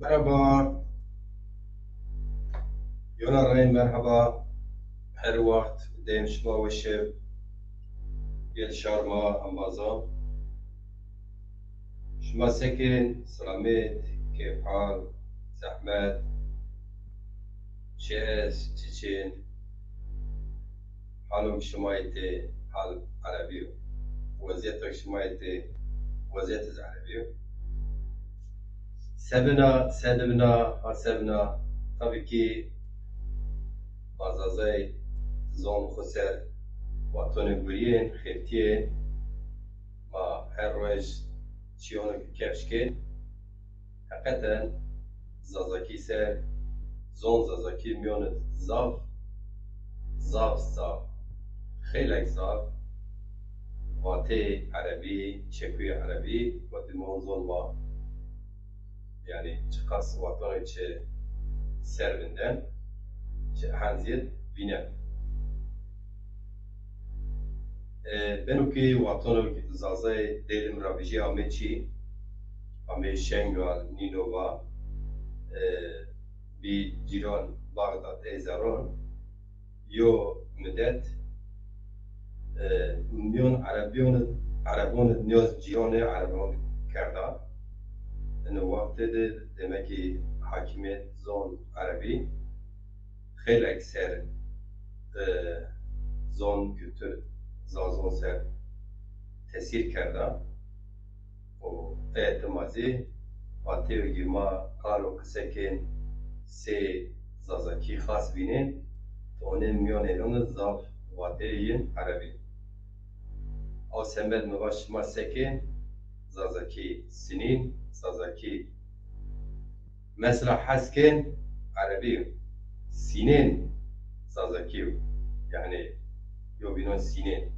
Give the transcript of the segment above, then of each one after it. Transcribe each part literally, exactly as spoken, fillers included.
Merhaba. Yona rey merhaba. Her waxt dem şima weşe. Gel şar ma embazan. Şima sekin, selamet, kêfhal, zehmet, çi est, çi çin? Halok şima ê tê hal erebî yo. Wezîyetok şima ê tê wezîyet zî erebî yo. Sebina, sedibina, ha sebina, tabî kî ma Zazay zon xo ser watonê gurîyên, xeftîyên, ma her roj çîyonok kefş kên. Heqeten Zazakî ser, zon Zazakî mîyon id zaf, zaf, zaf, xeylek zaf vateyê erebî, çekuyê erebî, wetî mon zon ma, yanî çiqas watonê çi ser vinden, çi henzîyet vînen. E, beno ki watonok Zazayê Dêlim ra vijî amê çî, amê Şengal, Nînova, e, bî cîran Baxdad, ey zerron, yo midet, e, mîyon Erebîyon, Erebon id nîyoz cîranê Erebon kerda. Ino wextê de demek ki hakîmîyet zon Erebî xeylek ser, e, zon, kultur Zazon ser tesîr kerda. Û ey tima zî vateyê ki ma qal û qise kên sey Zazakî xas vînên, ti onên mîyonê ino zaf vateyê yin Erebî. Aw semed mi va şima sekên Zazakî sinîn, Zazakî mesela hes kên Erebî yo. Sînên Zazakî yo. Yanî yobînon sînên.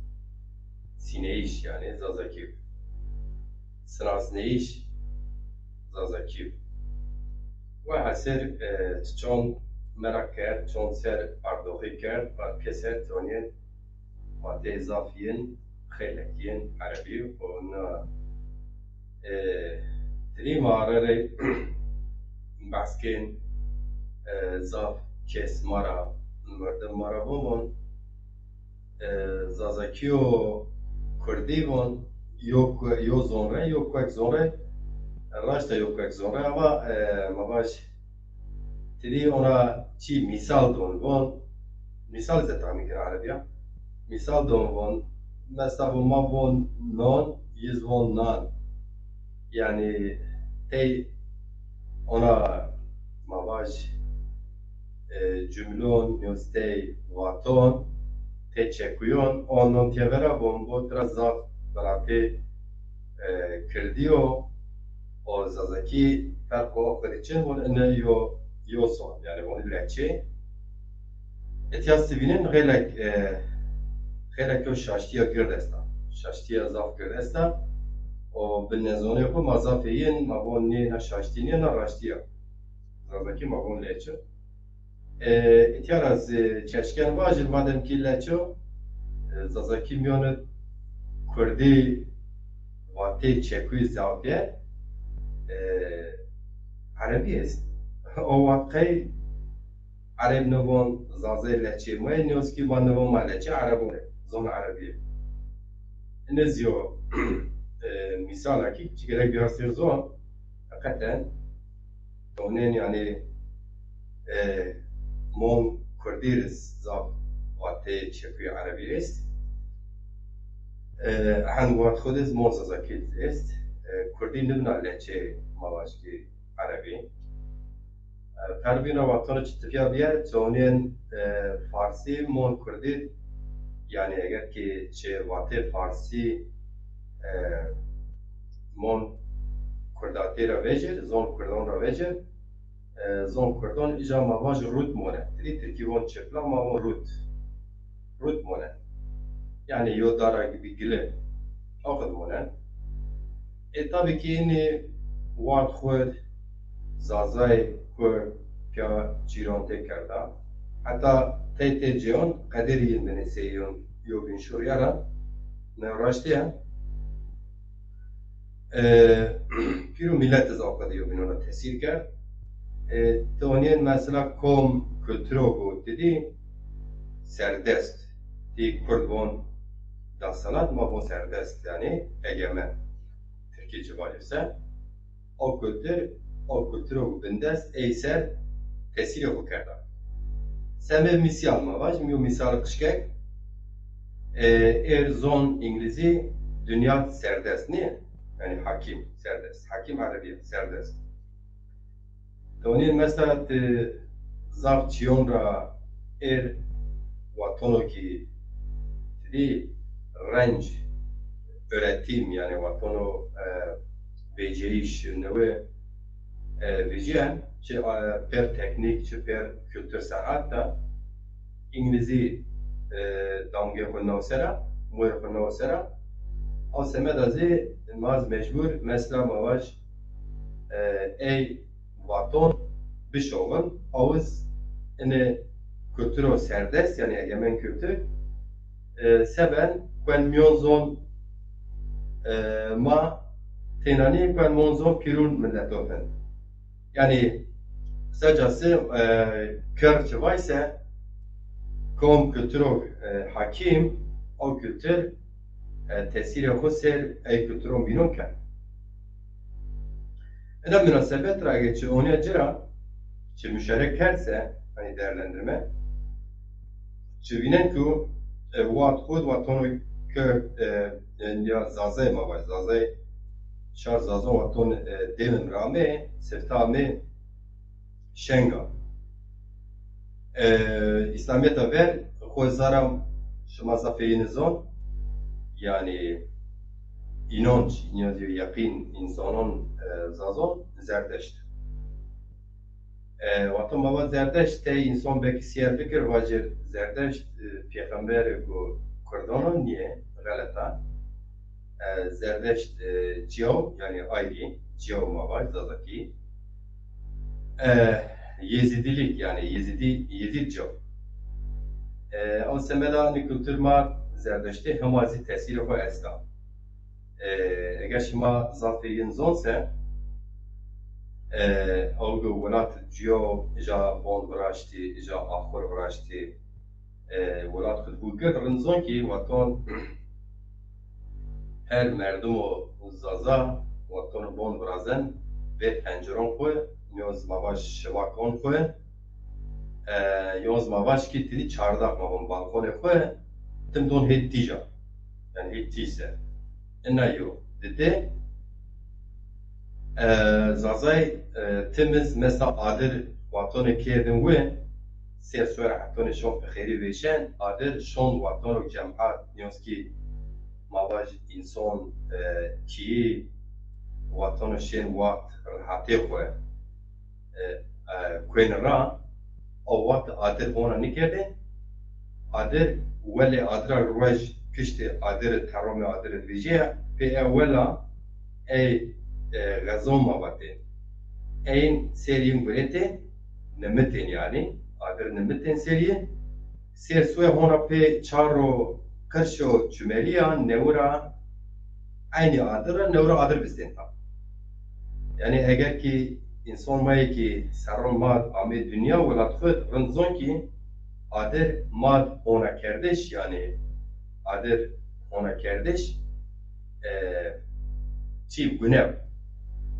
Sîneyîş yanî Zazakî yo. Sinasneyîş Zazakî yo. Welhasil, e, çon meraq kerd, çon ser ardoxî kerd, vat pêser tonîyên vateyê zaf yin, xeylek yin Erebî û na, e, tirî ma arerê behs kên, e, zaf kes ma ra, merdim ma ra von, e, Zazakî û Kurdî von, yo ku-, yo zonre, yo kuek zonre, raşta yo kuek zonre, ama, e, ma vaj, tirî ona çî mîsal don von, mîsal zî tahmîn kena erebî ya. Mîsal don von, mesela von ma von non, yiz von nan. Yanî tey ona ma vaj, e, cumlon, nîyoz tey vaton, tey çekuyon, o non têvera von bo tira zaf viratê, e, Kirdî yo, o Zazakî ferq o xo rê çin von, ine yo, yo son, yanî von lehçe. Etya sivînin xeylek, e, xeylek yo şaştîya gird esta. Şaştîya zaf gird esta. O bi nezonê xo ma zafê yin, ma von nê na şaştî nîya, na raştî ya. Zazakî ma von lehçe. E, etya ra zî çeşken vajir, madem ki lehçe yo, e, Zazakî mîyonê Kurdî vateyê çekuyî zafîye, e, Erebî est. O wext qey Ereb nivon Zazayê lehçeyê ma yê, nîyoz ki ma nivon ma lehçe Erebon ê, zon Erebî yê. Ine zî yo, e, mîsala ki çi gerek bîya ser zon, heqeten onên yanî, e, mon Kurdî rê zaf vateyê çekuyê Erebî est. E, hend vat xo de zî mon Zazakî est. E, Kurdî nibna lehçeyê ma vaj ki Erebî. E, pervîna vatona çi tipîya bîyer, ti onên, e, Farsî, mon Kurdî, yanî eger ki çi vatê Farsî, e, mon Kurdatî ra vecir, zon Kurdan ra vecir, e, zon Kurdan îca ma vaj rut mone. Tirî Tirkî von çipla, ma von rut. Rut mone. Yanî yo dara gibi gile. O qid mone. E, tabî ki înî ward xwu Zazayê Kurd pîya cîran tê kerda. Heta tey tê cîyan qederî yin binê sey yon yo bîn şurîya ra. Ne raştî ya. E, pîr û mîlet zî o qede yo bînon ra tesîr kerd. E, ti onîyen mesela kom kulturo go ti dî serdest. Ti kurd von dasalat, ma von serdest, yanî egemen. Tirkî ci vajî se. O kultur, o kulturo go bindest ey ser tesîrê xo kerda. Semê mîsal ma vajim, yo mîsal qişkek, e, êr zon îngilîzî dünya serdest nîye. Yanî hakim, serdest. Hakim erebî, serdest. Tonî mesela ti zaf çîyon ra êr watono kî ti dî renc, üretim, yanî watono, e, vecîyayîş newe, e, vecîyen, çi, e, pêr teknîk, çi pêr kultur senat de, îngilîzî, e, damgê xo naw ser a, moyê xo naw ser a. Ew semeda zî ma zî mecbur, mesela ma vaj, e, ey vaton bişoxin, awiz inê kulturo serdest, yanî egemen kultur, e, seben kuen mîyon zon, e, ma tênanî kuen mîyon zon pîrûn mileto fin. Yanî, qisacası, e, kir çi vayse, kom kulturo, e, hakim, o kultur, e, tesîrê xo ser ey kulturo mînon ken. Ina munasebet ra eger çi onîya ci ra, çi muşerek kerd se, hani değerlendirme, çi vînen ku, e, wat xo, watono ke, e, e, ya Zazay ma vaj, Zazay, şar Zazon waton, e, dêmin ra amê, sifte amê, şeng a. E, Îslamîyeta ver xo zara şima zafê yin zon, yanî înanc, înanc yeqîn însanon, e, Zazon Zerdeşt. E, wexto ma va Zerdeşt, tey însan belkî sîyer bikir, vajir Zerdeşt, e, pêxemberê ku kurdan o, nîye, xelet a. E, Zerdeşt, e, ciyaw, yanî ayrî, ciyaw ma vaj, Zazakî. E, Yezîdîlîk, yanî Yezîdî, Yezîd ciyaw. E, ew semeda nî kultur ma Zerdeştî hema zî tesîrê xo esta. E, eger şima zafê yin zon se, e, ew go welat ciyo, îja bon viraştî, îja axur viraştî, e, welat xo di bû gird, rind zon kî wexton her merdumo Zaza wexton bon virazen, vê penceron xo, nîyo zî ma vaj şivakon xo, e, yo zî ma vaj kî ti dî çardax ma von balkonê xo, tim don hê tîja. Yanî hê tîj ser. Ina yo. Dide, e, Zazay, e, tim iz mesela adir watonê kerdin wi, sê suer hetonê şon bi xêrî vêşen, adir şon watono cemhat, nîyo zî kî ma vaj însan, e, kîyî watono şên waxt rehetê xo, e, e, kuên ra, o waxt adir hona nêkerdên. Adir, welê adira ruej kiştê adir, teromê adir vijîya, pê e wela ey, e, xezon ma vatên. Eyn ser yin guretên, nimitên yanî, adir nimitên ser yin. Sê suê hona pê çar ro qirşo çumerîya newira eynî adir ra newira adir vistên ta. Yanî eger kî însan ma yê kî serron ma amê dinya welat xo rind zon kî adir ma hona kerdiş, yanî adir hona kerdiş, e, çî gunew.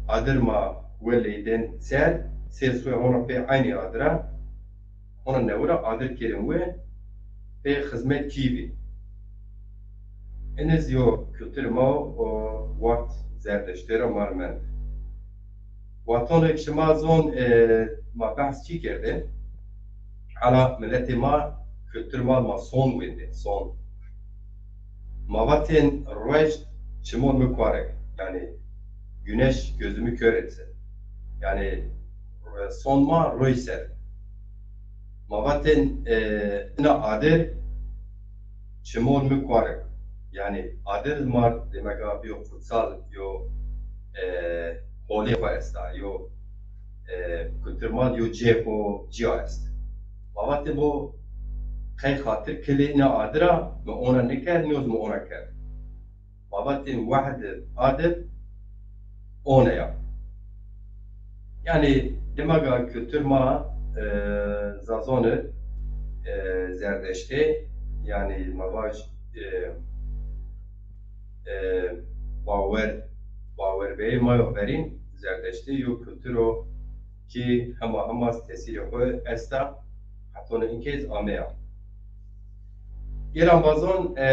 Adir ma welê den ser, sê suê hona pê eynî adira, hona newira adir kerên wi pê xizmet kî bî. Iniz yo kultur ma o, waxt Zerdeştê ra ma rê mend. Wextonêk şima zon, e, ma behs çî kerdê? Hela miletê ma, kultur ma, ma son wendê, son. Ma vatên ruej çimon mi kuarek, yanî güneş gözümü kör etsin. Yanî, e, son ma ruej ser. Ma vatên, e, ina adir çimon mi kuarek. Yanî adir ma, demek a, yo kutsal, yo, e, holê xo esta, yo, e, kultur ma yo cihê xo cîya est. Ma vatên bo qey xatir kilê ina adira mi ona nêkerd, nîyo zî mi ona kerd. Ma vatên wehd adir one ya. Yanî dima ga kultur ma, e, Zazon id, e, Zerdeştê, yanî ma vaj, e, e, bawer, bawerbeyê ma yo verîn Zerdeştê yo kultur o ki hema hema tesîrê xo esta, hetona inkê iz ameya. Gêl embazon, e,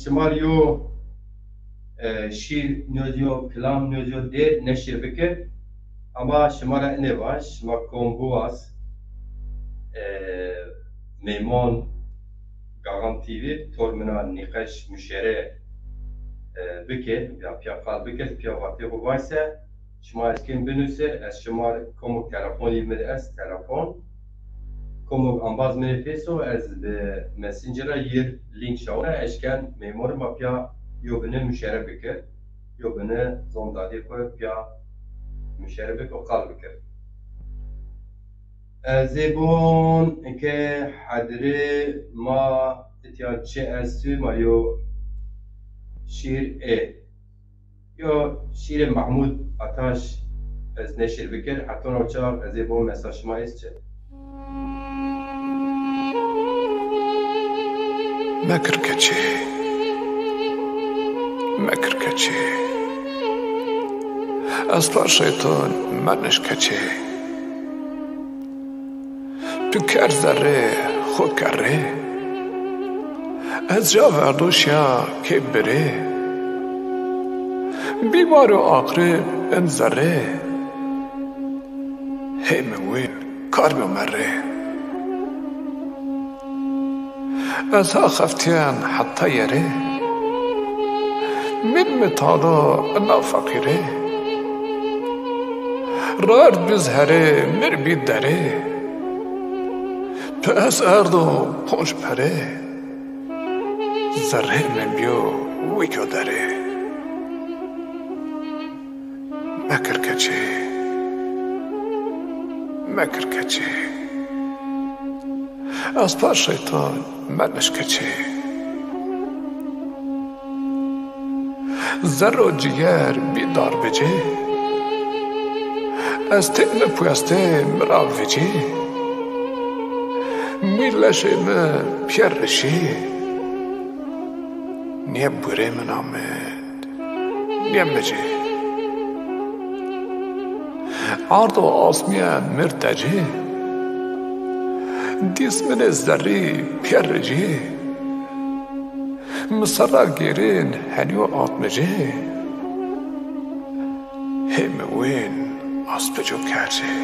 şima rê yo, e, şîr nêz yo, kilam nêz yo dêr neşir bikir. Ama şima ra inê vaj, şima kom biwaz, e, Meymon Gaxan T V tor mina nîqeş muşere, e, bikir, ya pîya qal bikir, pîya vatê xo vayse, şima ez kêm binusir, ez şima komok telefonî mi de est, telefon. Komok ambaz mi de pêso, ez bi Messenger ra yir link şawna, eşken Meymon ma pîya yo bini muşere bikir. Yo bini zon dadê xo pîya muşere bik û qal bikir. Ez ê bon ke hedrê ma itya çi estî ma yo şîr ê. Yo şîrê Mahmud Ataş ez neşir bikir, hetona o çax ez ê bon mesa şima êst çi. Mekir keçê, mekir keçê. Espa şeytan meniş keçê. Tu ker zerrê xo kerrê. Ez ca verdo şiya kê birê. Bîmar û aqrib in zerrê. Hê mi wîn kar mi merrê. Ez ha xeftîyen heta yerê. Min mi tada ina feqîrê. Rard biz herê, mir bî derê. Tu ez erdo ponc perê. Zerrê mi bîyo wikyo derê. Mekir keçê. Mekir keçê. Espa şeytan meniş keçê. Zerro ciger bî darbicê. Ez têne puestê mi ra vicê. Mî leşê mi pîyer rişê. Nîye burê min amed. Nîye mi cê. Ardo asmîye mir tecê. Dîs minê zerrî pîyer ricê. Mi serra gêrên henîyo atmicê. Hê mi wên aspico kercê.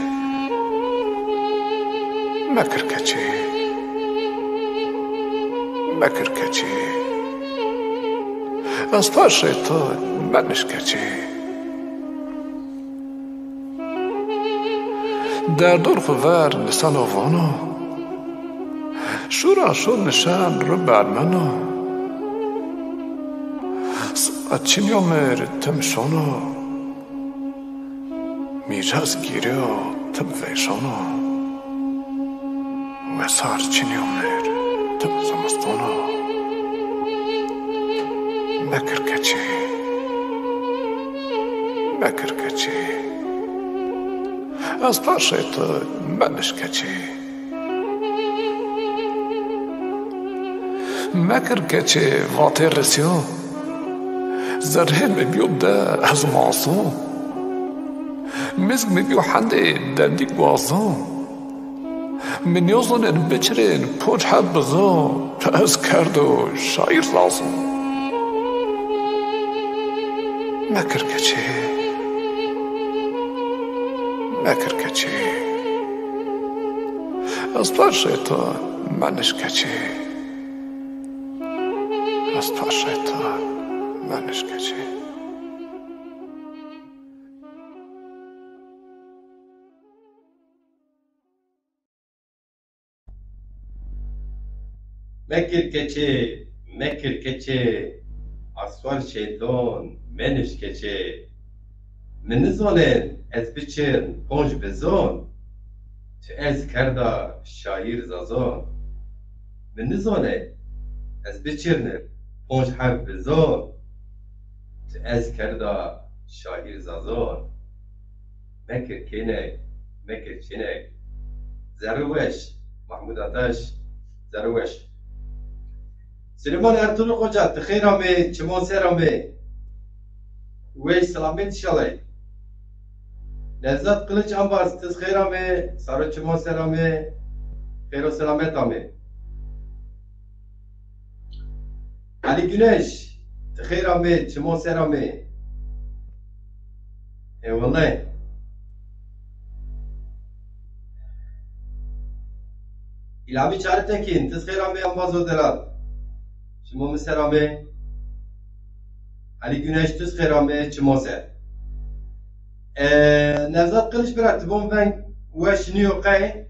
Mekir keçê. Mekir keçê. Espa şeytan meniş keçê. Derdor xo ver niseno vano. Şura şo nişen ru bermeno. Sa çinyo mir tim şono. Mîras gîryo tim veyşono. Wesar çinyo mir tim zimistono. Mekir keçê. Mekir keçê. Espa şeytan meniş keçê. Mekir keçê vatê risyo. Zerrê mi bîyo de ez maso. Mizg mi bîyo hendê dendî guazo. Mi nêzonên biçirên ponc heb bizo, tu ez kerdo şaîr Zazo. Mekir keçê. Mekir keçê. Espa şeytan meniş keçê. Espa şeytan meniş keçê. Mekir keçê, mekir keçê, aswar şeyton, meniş keçê. Mi nizonên ez biçin ponc bizon, tu ez kerda şaîr Zazon. Mi nizonên ez biçirnin ponc heb bizon, tu ez kerda şaîr Zazon. Mekir kêne Mekir Çênek. Zerrê weş. Mahmud Ataş. Zerrê weş. Silêman Ertuğrul Xoca, ti xêr amê, çiman ser amê. Weş, selamet înşallah. Nevzat Kılıç Ambaz, ti xêr amê, saro çiman ser amê, xêr û selamet amê. Ali Güneş, ti xêr amê, çiman ser amê. Eyvallah. İlhami Çağrı Tekin, ti xêr amê, ambazo delal. Çiman mi ser amê. Ali Güneş, ti xêr amê, çiman ser. E, Nevzat Kılıç bira, ti von veng weş nîyo qey.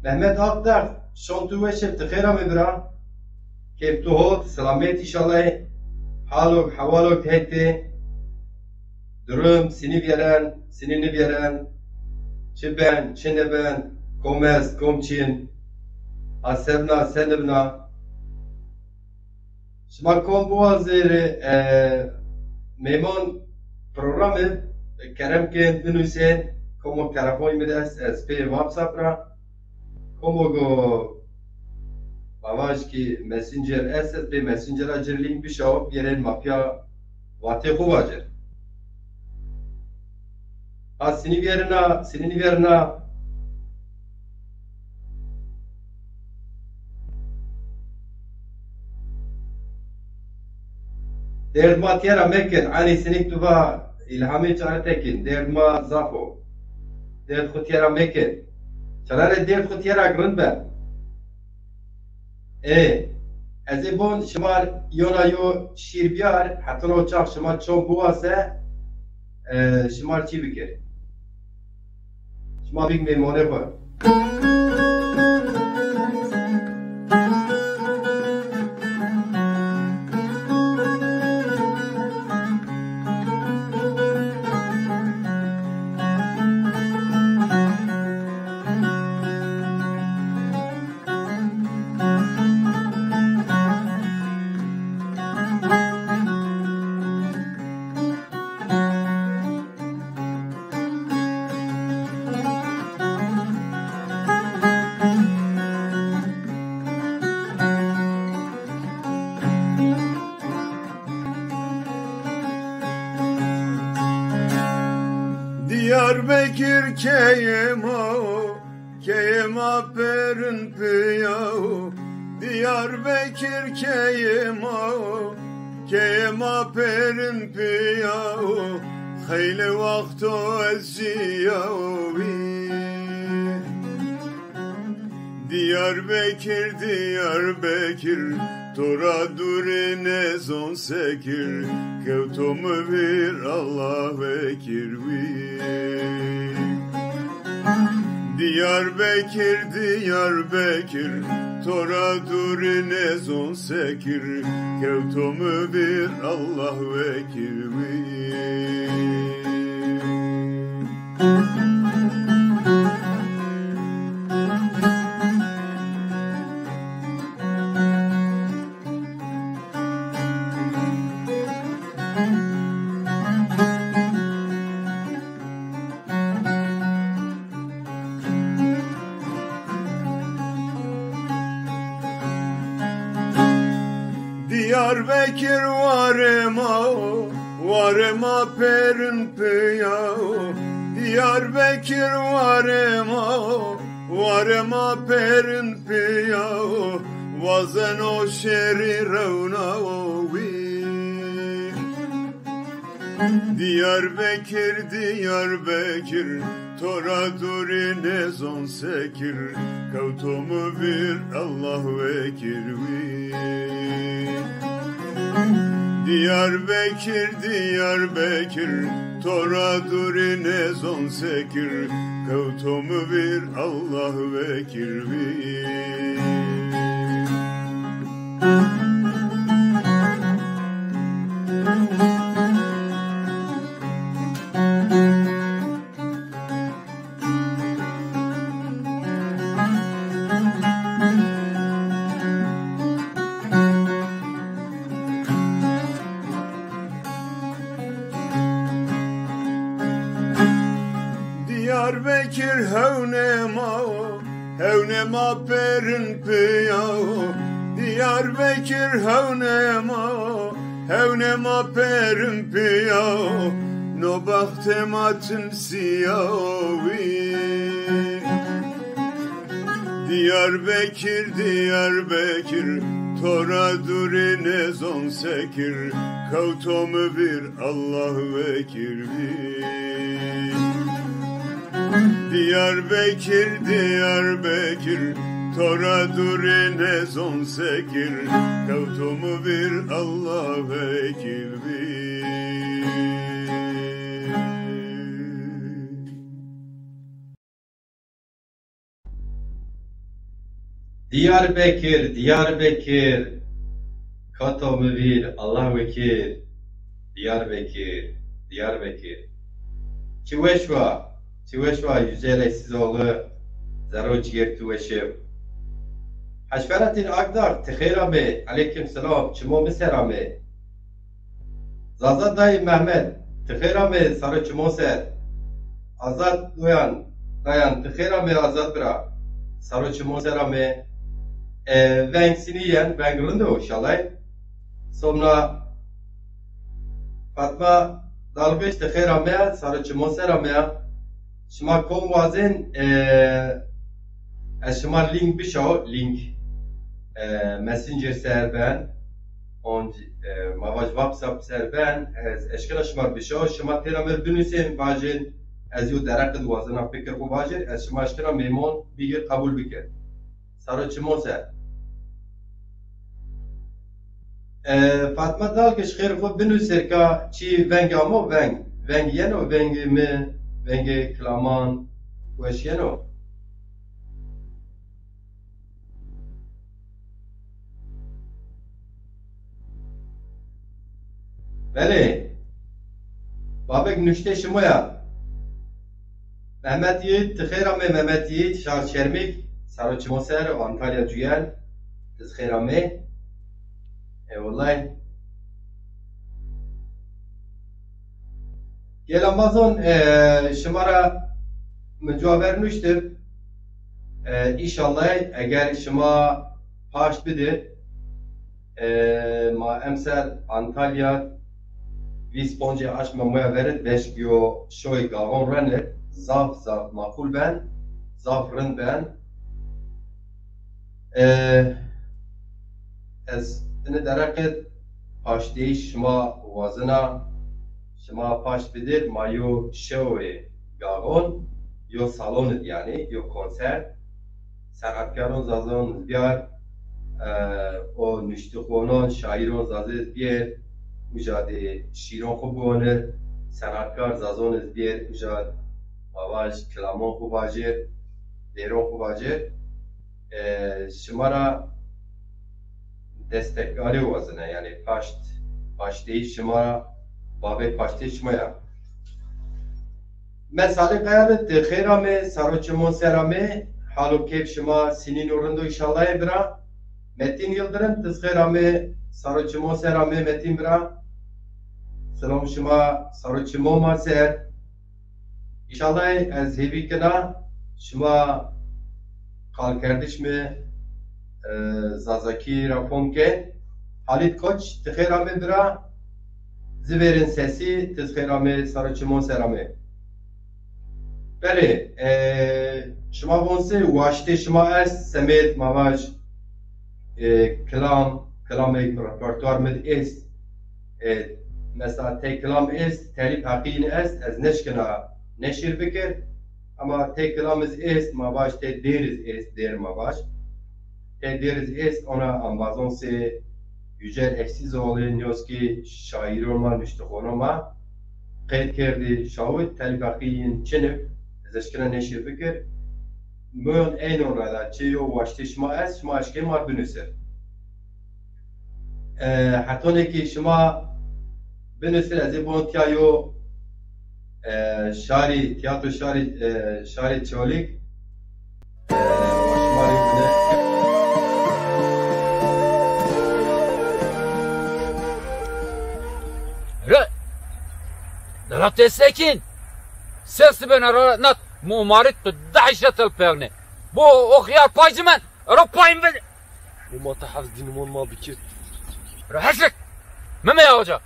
Mehmet Akdağ, şon tu weş ib, ti xêr amê bira. Keyf tu hot, selamet înşallah. Halok, hewalok hetê. Durum, sinî vîyeren, sinî nivîyeren. Çi ben, çi nêben, kom est, kom çin. A se vîna, se nivîna. Şima kom biwazê rê, e, mêmon programî, e, kerem kên, binusên, komo telefon mi de est, ez pê WhatsApp ra. Komo go ma vaj ki Messenger est, ez pê Messenger a ci rê link bişawo, bierên ma pîya vatê xo vacir. A sinî vîyerina, sinî nivîyerina. Derd ma tîyera mekir, enê sinik tu va, Îlhamê Çare Tekin, derd ma zaf o. Derd xu tîyera mekir. Çararê derd xu tîyera rind ben. Ê, ez ê bon şima yona yo şîr biyar, hetino çax şima çon biwase, e, şima çî bikir. Şima bik mêmonê xwu. Diyarbekir keyê ma o, keyê ma pêrin piya o. Diyarbekir keyê ma o, keyê ma pêrin piya o. Xeylê wext o ez jîyawî. Diyarbekir, Diyarbekir, to ra dûrî nêzon se kir, kewto mi vîr Allah vekir wî. Diyarbekir, Diyarbekir, to ra dûrî nêzon se kir, kewto mi vîr Allah vekir wî. Diyarbekir warê ma o, warê ma pêrin piya o. Diyarbekir warê ma o, warê ma pêrin piya o. Wazeno şêrî rewna o wî. Diyarbekir, Diyarbekir, to ra dûrî nêzon se kir, kewto mi vîr Allah vekir wî. Diyarbekir, Diyarbekir, to ra dûrî nêzon se kir, kewto mi vîr Allah vekir wî. Diyarbekir Diyarbekir hewnê ma, hewnê ma pêrin piya. Diyarbekir hewnê ma, hewnê ma pêrin piya. No baxtê ma tim siyawî. Diyarbekir, Diyarbekir, to ra dûrî nêzon sekir, kewto mi vîr Allah vekir vîr. Diyarbekir, Diyarbekir, to ra dûrî nêzon sekir, kewto mi vîr Allah vekir vîr. Diyarbekir, Diyarbekir, kato mi vîr, Allah wekir. Diyarbekir, Diyarbekir. Çi weş wa, çi weş wa Yücel Eksizoğlu, zerro cîger tu weşe. Heşveratîn Akdar, ti xêr amê, eleykum selam, çimo mi ser amê. Zaza dayê Mehmet, ti xêr amê, saro çimon ser. Azad Doyan, Dayan, ti xêr amê, Azad bira. Saro çimon ser amê. E, veng sinî yen, veng rind o, şalay. Somna Fatma Dalgıç, ti xêr amê, saro çimon ser amê. Şima kom wazên, e, ez şima link bişaw, link, e, Messenger ser ben, on, e, ma vaj WhatsApp ser ben, ez eşkena şima bişaw, şima têra mi binusên, vajên, ez yo dereqid wazena fikir xo vajir, ez şima eşkena mêmon bigir, qebul bikir. Saro çimon ser. E, Fatma Dalkış xêr xo binusêr ka çi veng amo, veng. Veng yeno, vengê mi, vengê kilaman weş yeno. Belê. Babek nuşte şima ya. Mehmet Yiğit, ti xêr amê Mehmet Yiğit, şar Çermik, saro çimo ser, Antalya cuyel, ti xêr amê. Eyvallah. Gel Amazon, e, şima ra mi cuaver nuştib. E, înşallah eger şima paşt bidê, e, ma emser Antalya vîst poncê aşma moya verid, beşk yo şoy gaxon renid, zaf zaf maqul ben, zaf rind ben. E, ez ini dereqid paştêyiş şima wazina, şima paşt bidir, ma yo şewê gaxon, yo salon id, yanî yo konser. Senetkaron Zazon iz biyar, e, o nuştixonon, şairon Zazê iz biyêr, uca de şiiron xo biwonir, senetkar Zazon iz biyêr, uca ma vaj kilamon xo vajir, dêron xo vajir. E, şima ra destekkarî wazine, yanî paşt, paştêyî şima ra, babê paştê şima ya. Me Salih Kayalı, ti xêr amê, saro çimon ser amê, hal û keyf şima sinîn û rind o înşallah ê bira. Metin Yıldırım, ti xêr amê, saro çimon ser amê Metin bira. Selam şima, saro çimon ma ser. Înşallah ez hêvî kena şima qalkerdiş mi, e, Zazakî ra fom ke. Halit Koç, ti xêr amê bira. Zivêrin Sesî, ti xêr amê, saro çimon ser amê. Belê, e, şima von se waştê şima est, semêd ma vaj, e, kilam, kilamê repertuar mi de est. E, mesela tey kilam est, telîf heqî yin est, ez nêşkena neşir bikir. Ama tey kilam iz est, ma vaj tey dêr iz est, dêr ma vaj. Tey dêr iz est, ona ambazon sê Yücel Eksizoğlu, nîyoz ki şairon ma, nuştixonon ma qeyd kerdî, şawit, telîf heqî yin çin ib, ez eşkena neşir bikir. Moyon eynon ra da çi yo waştê şima est, şima eşkê ma binusir. E, hetonê ki şima binusir, ez ê bon tiya yo, e, şarî, tiyatro şarî, e, şarê Çolîg, e, şima rê bine. Re, dara tesekin, ses ben ara nat. Mi umarit tu dehşetel pewnê. Bu o xiyar pay ci men, ero payım ve. Û ma te hefz dînimon ma bikir. Ero hesik. Mime ya hoca.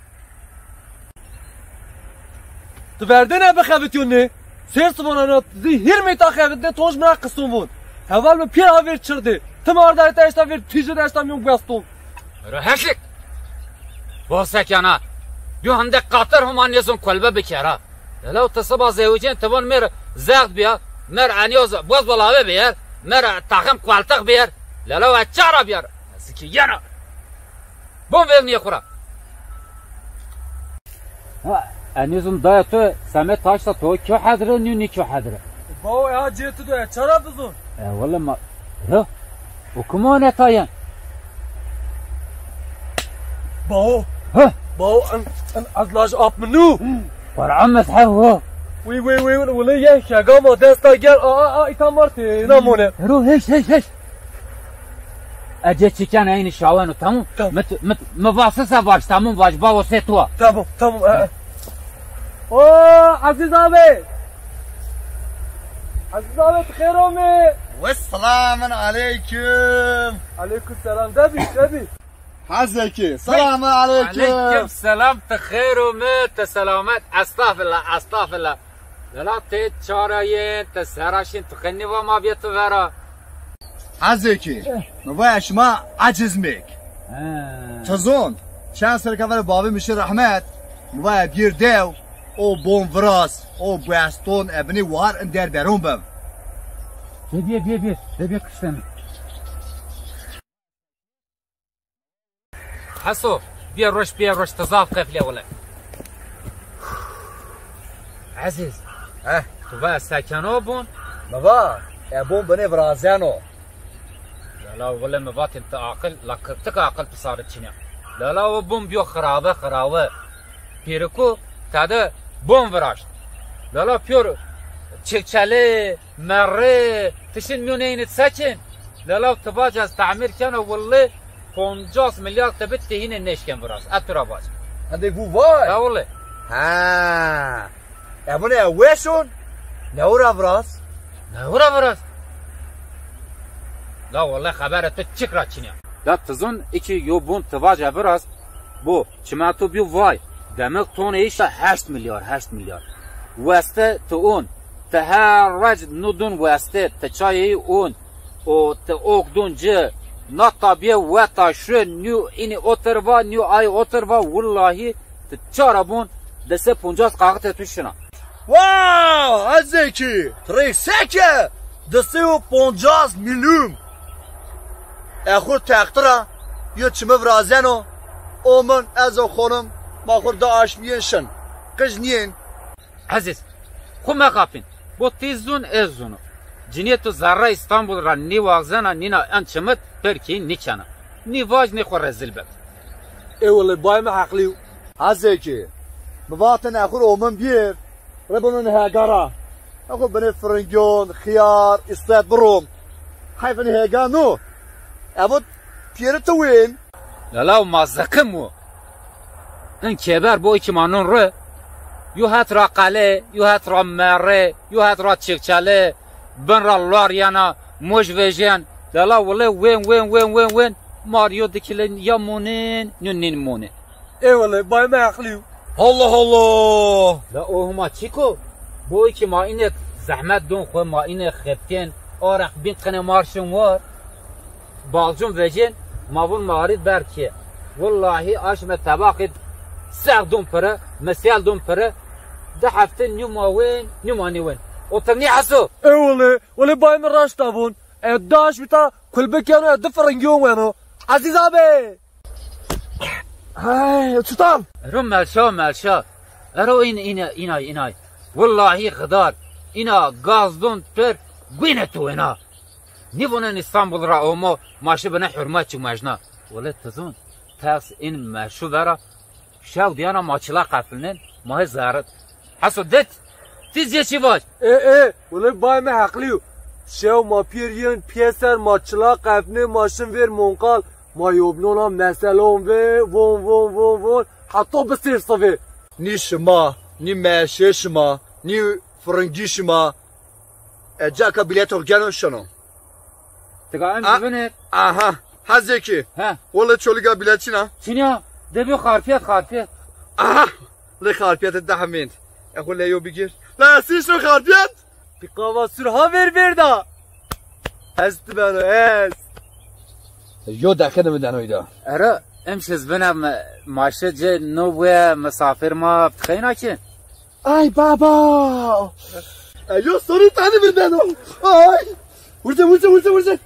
Ti verdêne bixebitîyonê. Sêr simonana zî hîrmê ta xebitnê tonc mira qiston von. Heval mi pîr ha vêr çirdê. Tim arda eta eşta vêr tîjir eşta mîyon gueston. Ero hesik. Bosekana. Yo hende qatir huma nêzon kolbe bikera. Lelo ti siba zewicên ti von mêr zext biyar, mêr enîyo boz bolave biyar, mêr taxim kueltix biyar. Lelo ez çara biyar. Ez ki yena. Bon vevnîye xura. Ha, enîzum daya to semet taşta to kyo hedre nü ni kyo hedre. Bao ya cê tu do ez çara bizon. E, wala ma, ya, o kuma ne tayen? Bao. Ha? Bao, en, en az laj ap minu. Qur'an mezheb ho. Wi, wi, wi, wi, wala ya şagama desta gel, a, a, a, itamar te, namone. Ero, heş, heş, heş. Ece çiken eynî şaweno, tamam? Tamam. Mi, mi, mi vasisa vaş, tamam, vaş, bavo se tua. Tamam, tamam, e, e. O, Aziz abi. Aziz abi, tu xêr omê. Ve selamun aleyküm. Aleyküm selam. De bî, de bî. Hezekî, selamun aleyküm. Aleyküm selam, tu xêr omê, tu selamet. Estağfirullah, estağfirullah. Lala tê çara yên, tê sera şin, tu qe nîva ma bîye tu vera. Hezekî, mi vaya şima eciz mêk. He. Ti zon, çend sereke ver babê mi şi rehmet, mi vaya bîr dew, o bon viraz, o bueston, e binê wahar in der deron bim. Bê, bê, bê, bê, bê, bê kişten. Heso, bîye roş, bîye roş, ti zaf qeflîye wele. Ezîz. He. Tu va sekeno bon? Mi va, e bon binê virazeno. Lala wele mi vatên ti aqil, la kırtık aqil tu sarı çine. Lala o bon bîyo xirawe, xirawe. Pêriku tede bon viraşt. Lala pîyor çekçelê, merrê, tişin mîyon eynî seçin. Lala ti vac ez tamîr keno, wille poncas milyar ti bit ti hînê nêşken viraz. Ez tu ra vac. Hende gu vay. Ha wille. Ha. E bune e weşon. Ne ura viraz? Ne ura viraz? La wille xebere tu çik ra çinîya. La ti zon iki yo bun ti vac e viraz. Bu çimento bîyo vay. Demek ton êşta heşt milyar, heşt milyar. Weste ti on. Ti her rec nu dun weste, ti çayê on. O ti ok dun ci. Na tabiye weta şu, nîyo inî otir va, nîyo ay otir va, willahî ti çara bun, di se poncas kaxite tu şina. Wow, Ezekî, ti rê seke, di se û poncas milyum. E xur textira, yo çimi virazeno, o min, ez o xonim, ma xur da aşmiyên şin. Qij niyên. Ezîz, xwu mexapîn. Bo ti zûn, ez zûno. Cinîyê tu zerra Îstanbul ra nîwaxzena nîna en çimit, perkî nîkena. Nîvaj nê xwu rezîl bib. Ê wele bay mi heqlî yo. Hezekî, mi vatin e xwu ro min bîr, rê bino nê hega ra. E xwu binê firingyon, xiyar, îslet birom. Heyf nê hega no. Evo pîyeri tu wên. Lala ma ziqim o. In kêber bo iki ma non ri. Yo het ra qele, yo het ra merre, yo het ra çekçele, bin ra lar yena, moj vejên. Lala wile wên, wên, wên, wên, wên. Mar yo dikile ya monin, yo nin monin. Ê wele, bay mi heqlî yo. Allah Allah! La o huma çik o? Bo iki ma înek zehmet don xwu, ma înek xeptên, araq bin qine mar şin war. Balcun vecên, ma vun marî berkê. Willahî aşme tebaqî sex dun pire, misyel dun pire. Di hefte nîma wên, nîma nîwên. Otir nî heso. E wele, wele bay mi raşta vun. E daş bita kulbe keno, e di firingiyon weno. Ezîz abi. Ay, tutam. Ero melşa, melşa. Ero in, in, inay, inay. Willahî xidar. Îna gaz dun pir, gwîne tu wena. Nîvonen Îstanbul ra omo, ma şi bine hurma çi mejna. Wele ti zon, ters in meşu vera, şew diyana ma çila qeflinen, ma hê zerrit. Heso dit, ti zî çi vaj? E, e, wele bay mi heqlî yo. Şew ma pîr yên pîyeser ma çila qeflinen, ma şin vêr monqal, ma yobnona meselon ve, von, von, von, von, heta bi sêr sivê. Nî şima, nî meşê şima, nî firingî şima, E, caka bileto geno şono. Tika em A- zibine. Aha. Hezeki. He. Wala çoliga bilet çina. Çinya. Debi xarpiyet, xarpiyet. Aha. Le xarpiyet de hemin. E xo le yo bigir. La siz şu xarpiyet. Bir kava sur ha ver ver da. Ez tu beno ez. Yo dakine mi denoyda. Era em şiz bine maşe ce no bu misafir ma xeyna ki. Ay baba. E, yo soru tane bir deno. Ay. Vurze, vurze, vurze, vurze.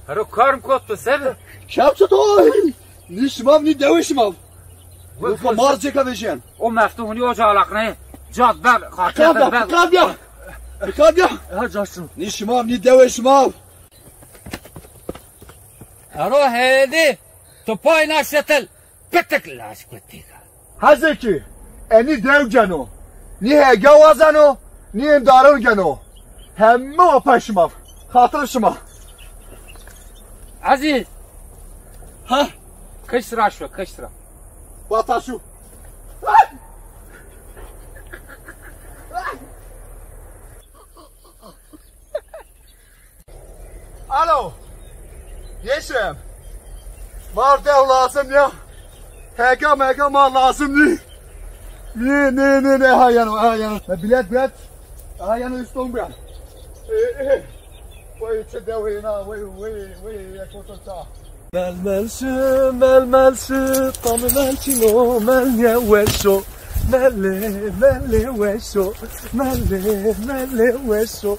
Hero karm kot tu sebe. Şap tut oy. Ni şimav ni dewe şimav. Yoksa mar ceka vejen. O meftuhuni oca alakne. Cad ber, Kavya, xaçet ber. Kavya. Kavya. Ha, caşın. Ni şimav ni dewe şimav. Hero hedi. Tu pay na şetel. Pitik laş kutika. Hezeki, enî dew geno. Nî hega wazeno, nî ên daron geno. Heme wa pay şima. Xatir şima. Ezîz. Ha? Kişt ra şu, kişt ra. Wata şu. Alo. Yeşim. Var dew lazım ya. Hega mega ma lazım ni. Ne ne ne ne ha yano ha yano. Bilet bilet. Ha yano üstün bilet. Vay çe dew hena vay vay vay ya koto ça. Mel mel şi, mel mel şi, tam mel çino, mel niye weşo. Mele, mele weşo, mele, mele weşo.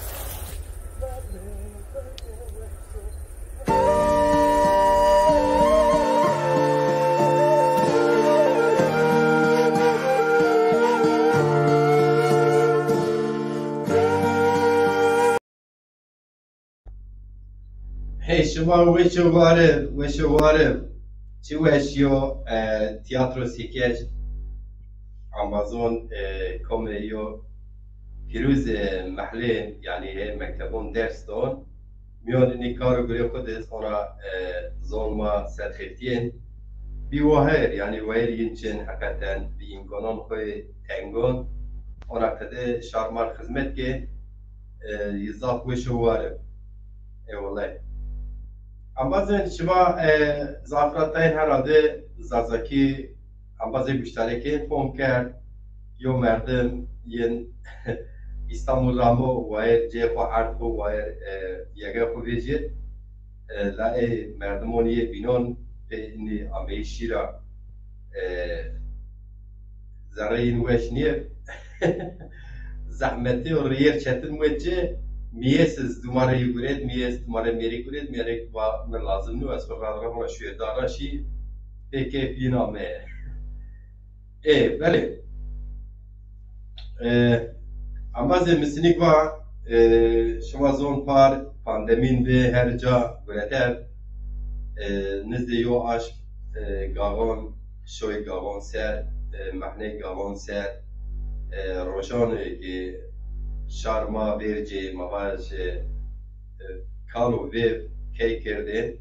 Hey şima weş û war ib, weş û war ib. Çi weş yo, e, tîyatro sîkec, embazon, e, komê yo pîrûz, e, mehlên, yanî, e, mektebon ders don. Mîyon inî kar û gurê xwu de ona, e, zon ma serxeftîyên. Bî wahir, yanî wayir yin çin heqeten bî îmkanon xwu tengon. Ona qede şar mar xizmet ke, e, yi zaf weş û war ib. Ê wele. Embazên şima, e, zaf ra tayn herhalde Zazakî embazê guştarêkê fom kerd. Yo merdim yên Îstanbul ra amo wayir cê xwu erd xwu wayir, e, yege xwu vejîr. E, la ê merdimon yê bînon pê inî ameyîşî ra, e, zerrê yin weş nîyê. Zehmetî û rîyêr çetin muet ci, mîyês iz dumarê yî guret, mîyês dumarê mêrî guret, mêrek va mi lazim nîyo, ez xo ra ra xo ra şuye da ra şî, pê keyf yin ame. Ê, belê. E, embazê mi sinîk va, e, şima zon par pandemîn bi her ca gureter. E, nizdê yo aşm, e, gaxon, şoy gaxon ser, e, mehney gaxon ser, e, rojan ki şar ma vercê, ma vajê, e, kal û vêv key kerdên.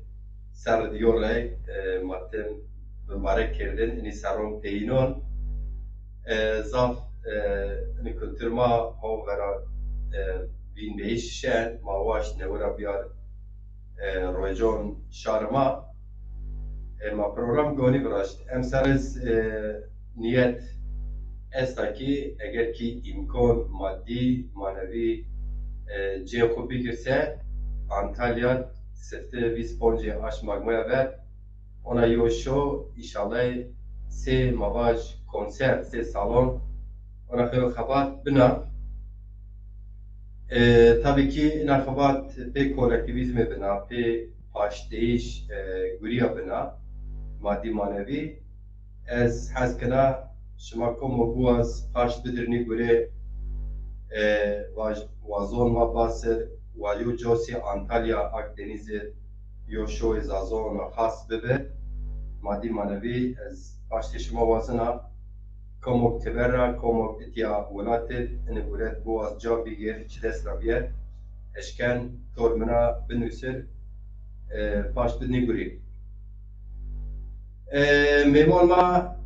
Serr diyo rey, e, ma tim bimbarek kerdin, inî serron peyînon. E, zaf, e, inî kultur ma ho vera, e, vînbeyîş şen, ma waşt newe ra biyar, e, rojon şar ma. E, ma program gonî viraşt. Emser iz, e, niyet esta ki eger ki îmkon madî, manevî, e, cê xwu bigirse, Antalya sifte vîst poncê aşm magmaya ver, ona yo şo, înşallah sê ma vaj konser, sê salon, ona xeyo xebat bina. E, tabî ki ina xebat pê kolektîvîzmê bina, pê paştdeyîş, e, gurîya bina, madî manevî. Ez hez kena şima komo biwaz paşt bidirnî gure, e, wa, wa zon ma basir, wa yo cosî Antalya, Akdenîzî, yo şoyê zazon xas bibi. Madî manevî ez paştê şima wazena. Komok teber ra, komok itya welat id, ini guret biwaz ca bigir, çi dest ra biyer. Eşken tor mina binusir, e, paşt bidnî gurî. E, mêmon ma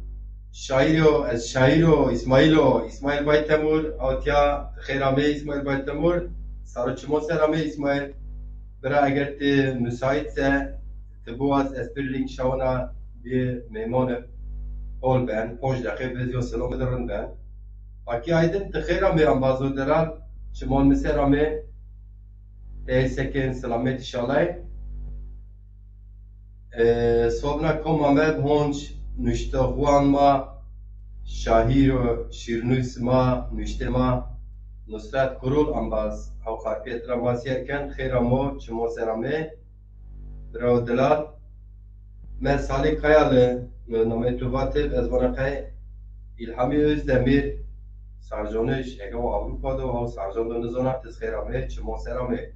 şaîr o, ez şaîr o, Îsmaîl o, Îsmaîl Baytemur, awtiya xêr amê Îsmaîl Baytemur. Saro çimo ser amê Îsmaîl. Bira, eger ti musaît se, ti biwaz ez pir link şawina bî mêmonib. Hol ben, ponc deqe biz yo selam bide rind ben. Akî Aydin, ti xêr amê, embazo delal, çimon mi ser amê. Ey sekin, selamet înşallah. E, sobna kom amed honc nuştoxwan ma, şahîr û şîrnûs ma, nuştê ma, Nusret Kurul embaz hew Xarpêt ra ma sîyer ken, xêr amo, çimo ser amê. Bravo delal. Me Salih Kayalı, namê tu vatib, ez vana qey İlhami Özdemir, Sarconij, ege o Avrupa do, o Sarcon do nizona, tiz xêr amê, çimo ser amê.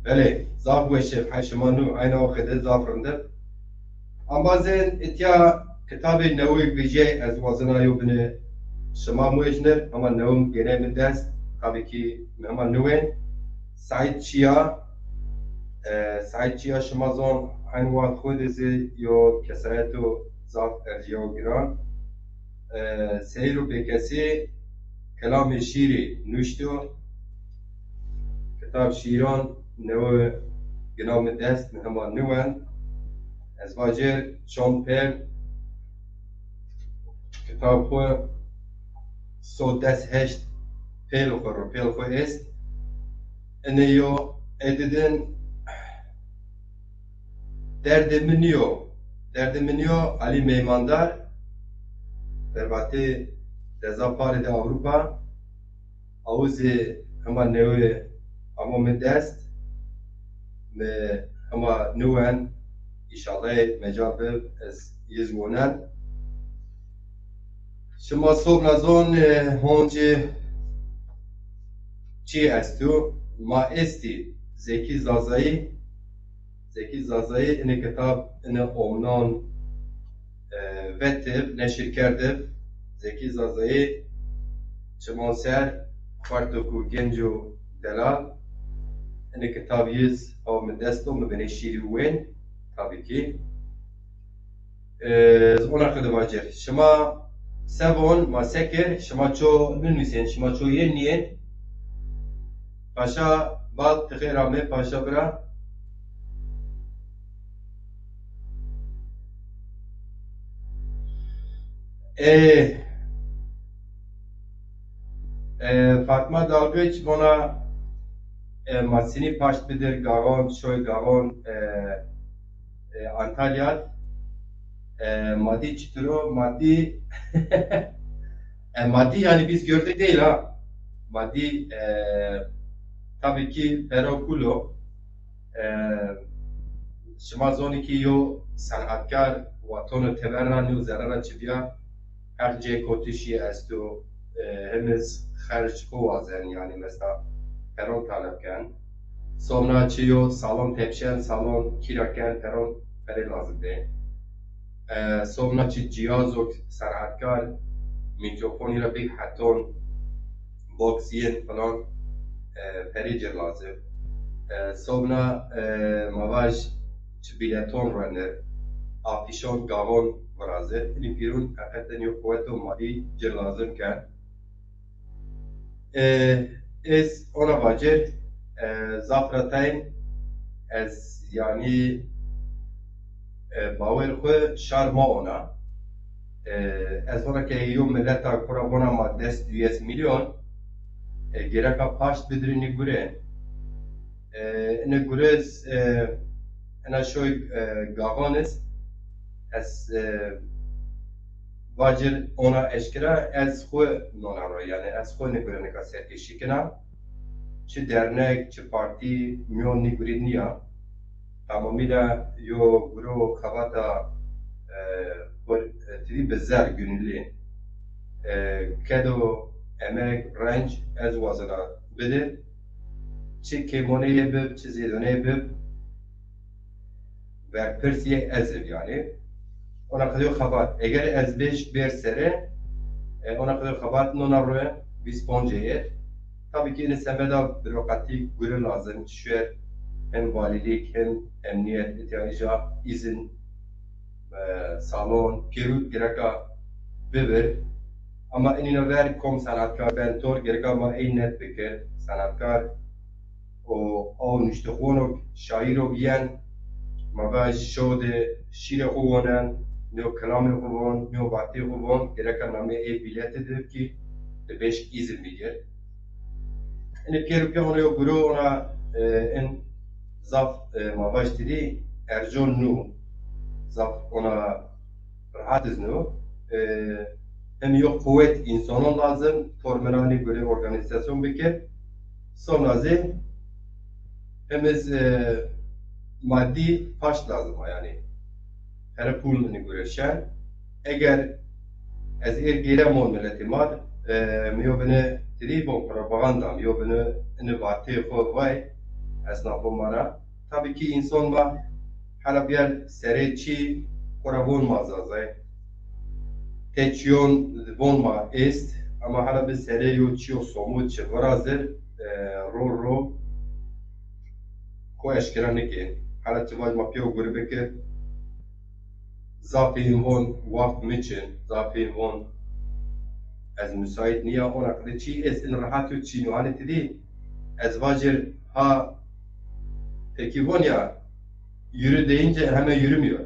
Belê, zaf weş ib, hay şima nû, eyna o xide zaf rind ib. Embazên, itya kitabê newê vijyay ez wazena yo bini şima muejnir, hema newim gêney mi dest, tabii ki hema newên. Said Çiya, e, Said Çiya şima zon, eyn wext xo de zî yo kesayeto zaf ercîyaw giran. E, Seyro Bêkesî, Kelamê şîrî nuşto. Kitab şîran newe gina mi dest, mi hema niwen. Ez vacir çond pêl kitab xwu, so des heşt pêl xwu, rupêl xwu est. Ine yo edidin Derdê mi nîyo. Derdê mi nîyo, Alî Meymandar, berbatê deza parê de Ewropa. Aw zî hema newê amo mi dest, mi hema niwen, înşallah mecal bi ez yiz wonen. Şima sobna zon, e, honcî çi esto? Ma estî Zekî Zazayî. Zekî Zazayî ini kitab, ini omnan, e, vetib, neşir kerdib. Zekî Zazayî çiman ser, xwertoku genco delal. Ini kitab yiz aw mi dest o, mi binê şîrî wên, tabii ki. E, ez ona xide vacir. Şima se von, ma se kir, şima ço ninusên, şima ço yên niyên. Paşa Bal, ti xêr amê, Paşa bira. E, e, Fatma Dalgıç bona, e, ma sinî paşt bidir, Gaxon, şoy Gaxon, e, e, Antalya. E, maddi çitur o? Maddi, e, maddi yani biz gördük değil ha. Maddi, e, tabii ki pero kulo. E, şima zonî ki yo senatkar watono teber ra nîyo zerre ra çi biya, her cê kotişî esto, e, hemiz xerc xo wazen, yani mesela peron talep ken. Sonra çi yo salon tepşen, salon kira ken, peron perê lazim de. E, sonra çi cihazok senatkar, mîkrofonî ra big heton, box yên falan, e, perê cir lazim. E, sonra, e, ma vaj çi bîleton ruenir, afîşon, gavon virazir. Inî pîrun heqeten yo quweto malî cir lazim ken. E, ez ona vacir, e, zaf ra tayn ez, yanî, e, bawer xwu şar ma ona. E, ez vana ke yo mileta kura vona ma des duyes milyon, e, gereka paşt bidirî nî gure. E, ine gurez, e, ina şoy, e, gavanis, ez, e, vacir ona eşkera, ez xwu nona ro, yani ez xwu nî gure nika serkêşî kena. Çi dernek, çi partî, mîyon nî gurî nîya. Tamamîle yo guro xebata, e, xwu, e, tirî bi zer, gönüllü. E, kedo emek, renc ez wazena bidi. Çi kêmoneyê bib, çi zêdoneyê bib, verpirsîyê ez ib yanî. Ona qedîyo xebat. Eger ez bêj bêr sere, e, ona qedîyo xebat nona roye, vîst poncê yê. Tabii ki ini semeda bürokratik gure lazim. Şuer hem valilik hem emniyet ihtiyacı izin, e, salon, pêrût gereka bibir. Ama inîna ver kom senatkar ben tor, gereka ma ey net bikir. Senatkar û aw nuştixono, şaîro yen, ma vaj şew de şîrê xo wonen, nîyo kilamê xo von, nîyo vatê xo von, gereka namê ey bîlete de ki de beşk îzin bigir. Inê pêro pê ona yo guro ona, e, in zaf, e, ma vaj tîdî ercon nû. Zaf ona rehat iz nû. E, hem yo quwet însanon lazim, tormenanî gure organîzasyon bikir. Sona zî hem iz, e, madî paşt lazim a, yanî. Pere pul inî gure şen. Eger ez êr gêre mon miletê ma, e, mi yo bine tîdî bon propaganda, mi yo bine inî vatê xo vay, esnafo ma ra. Tabî ki însan ma hela bîyer serê çî xo ra von ma Zazay. Tê çîyon von ma êst, ama hela bi serê yo çîyo somut çi virazir, e, ro ro xo eşkera nikên. Hela ti vaj ma pîyo gure bikir. Zafê von waxt mi çin, zafê von ez musaît nîya, ona qede çî êst, in rehat yo çîn o. Hanî ti dî ez vajir ha pekî von ya, yürü deyince hemen yürümüyor.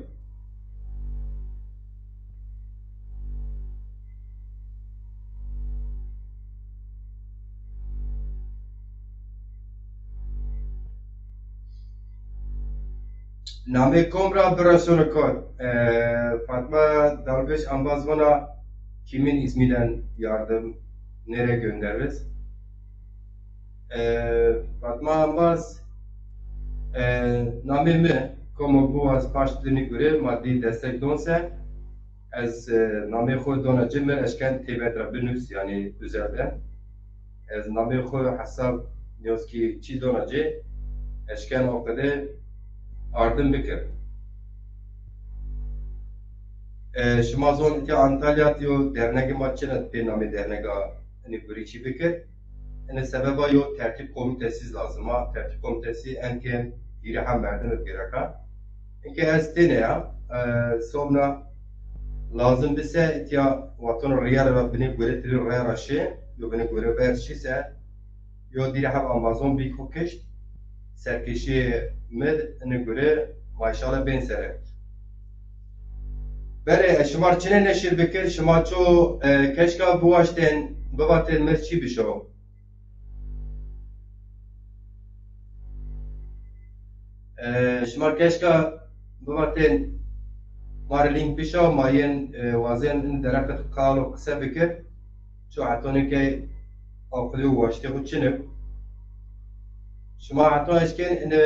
Namê kom ra biresone kar? E, Fatma Dalgıç ambaz vana kimin ismiyle yardım, nereye göndeririz? E, Fatma ambaz, e, namê mi, komo bu az paşt dini gure maddi destek donse, ez, e, namê xo dona ci, mi eşken têbet ra binus, yani özelden. Ez namê xo hesab nîyoz ki çî dona ci, eşken o qede ardim bikir. E, şima zon ki Antalya yo dernegê ma çin est, pê namê dernega inî gurî çî bikir. Inî sebeba yo tertîb komitesi lazim a. Tertîb komitesi en kêm hîrê heb merdim bi gereka. Inke ez têne ya, e, sobna lazim bise, îtya watono rîyare ra binê gure tirî rê ra şi, yo binê gure ver şi se, yo dîre heb ambazon bî xo kişt, serkêşîyê mi inî gure maşallah bên sere. Belê, ez şima rê çine neşir bikir, şima ço, e, keşka biwaştên, bivatên mi çî bişo. E, şima keşka bivatên ma rê link bişa, ma yên, e, wazên in derheqê qalo qise bikir. Ço hetonê ke aqilî û waştê xo çin ib. Şima heton eşkên in, e,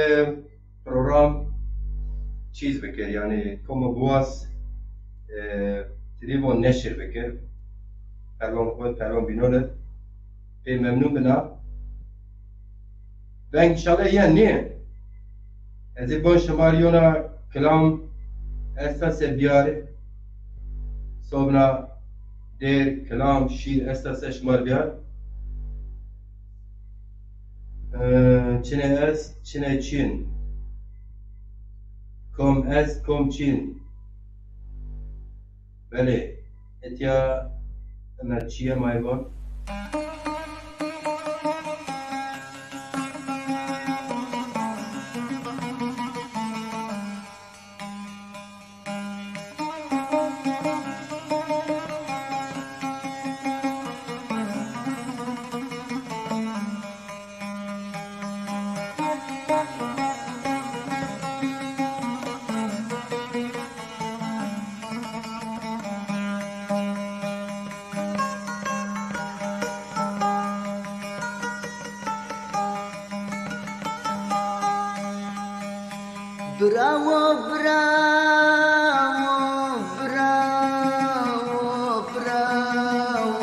program çîz bikir, yanî komo biwaz, e, tîdî von neşir bikir. Pelwan xo, pelwan bînon id pê memnun bina. Veng înşallah yen nî. Ez ê bon şima rê yona kilam esta se biyarî. Sobna dêr, kilam, şîr esta se şima rê biyar. Ee, çine ez, çine çin. Kom ez, kom çin. Belê, etya ena çiye mayvan. Bravo, bravo, bravo, bravo.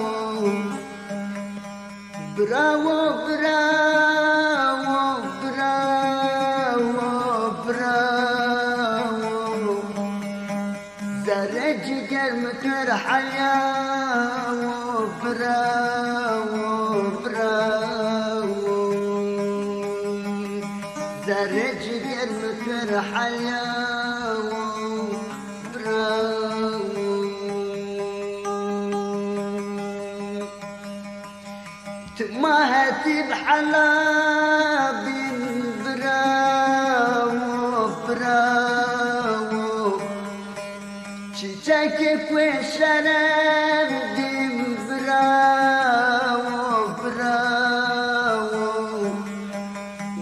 Bravo, bravo, bravo, bravo. Zerre ciger mi tu ra heya wo, bravo, bravo. Zerre ciger mi tu ra heya wo, bravo. Ma hetîb hela bîn, bravo, bravo. Çîçekê kuê şeref dîn, bravo, bravo.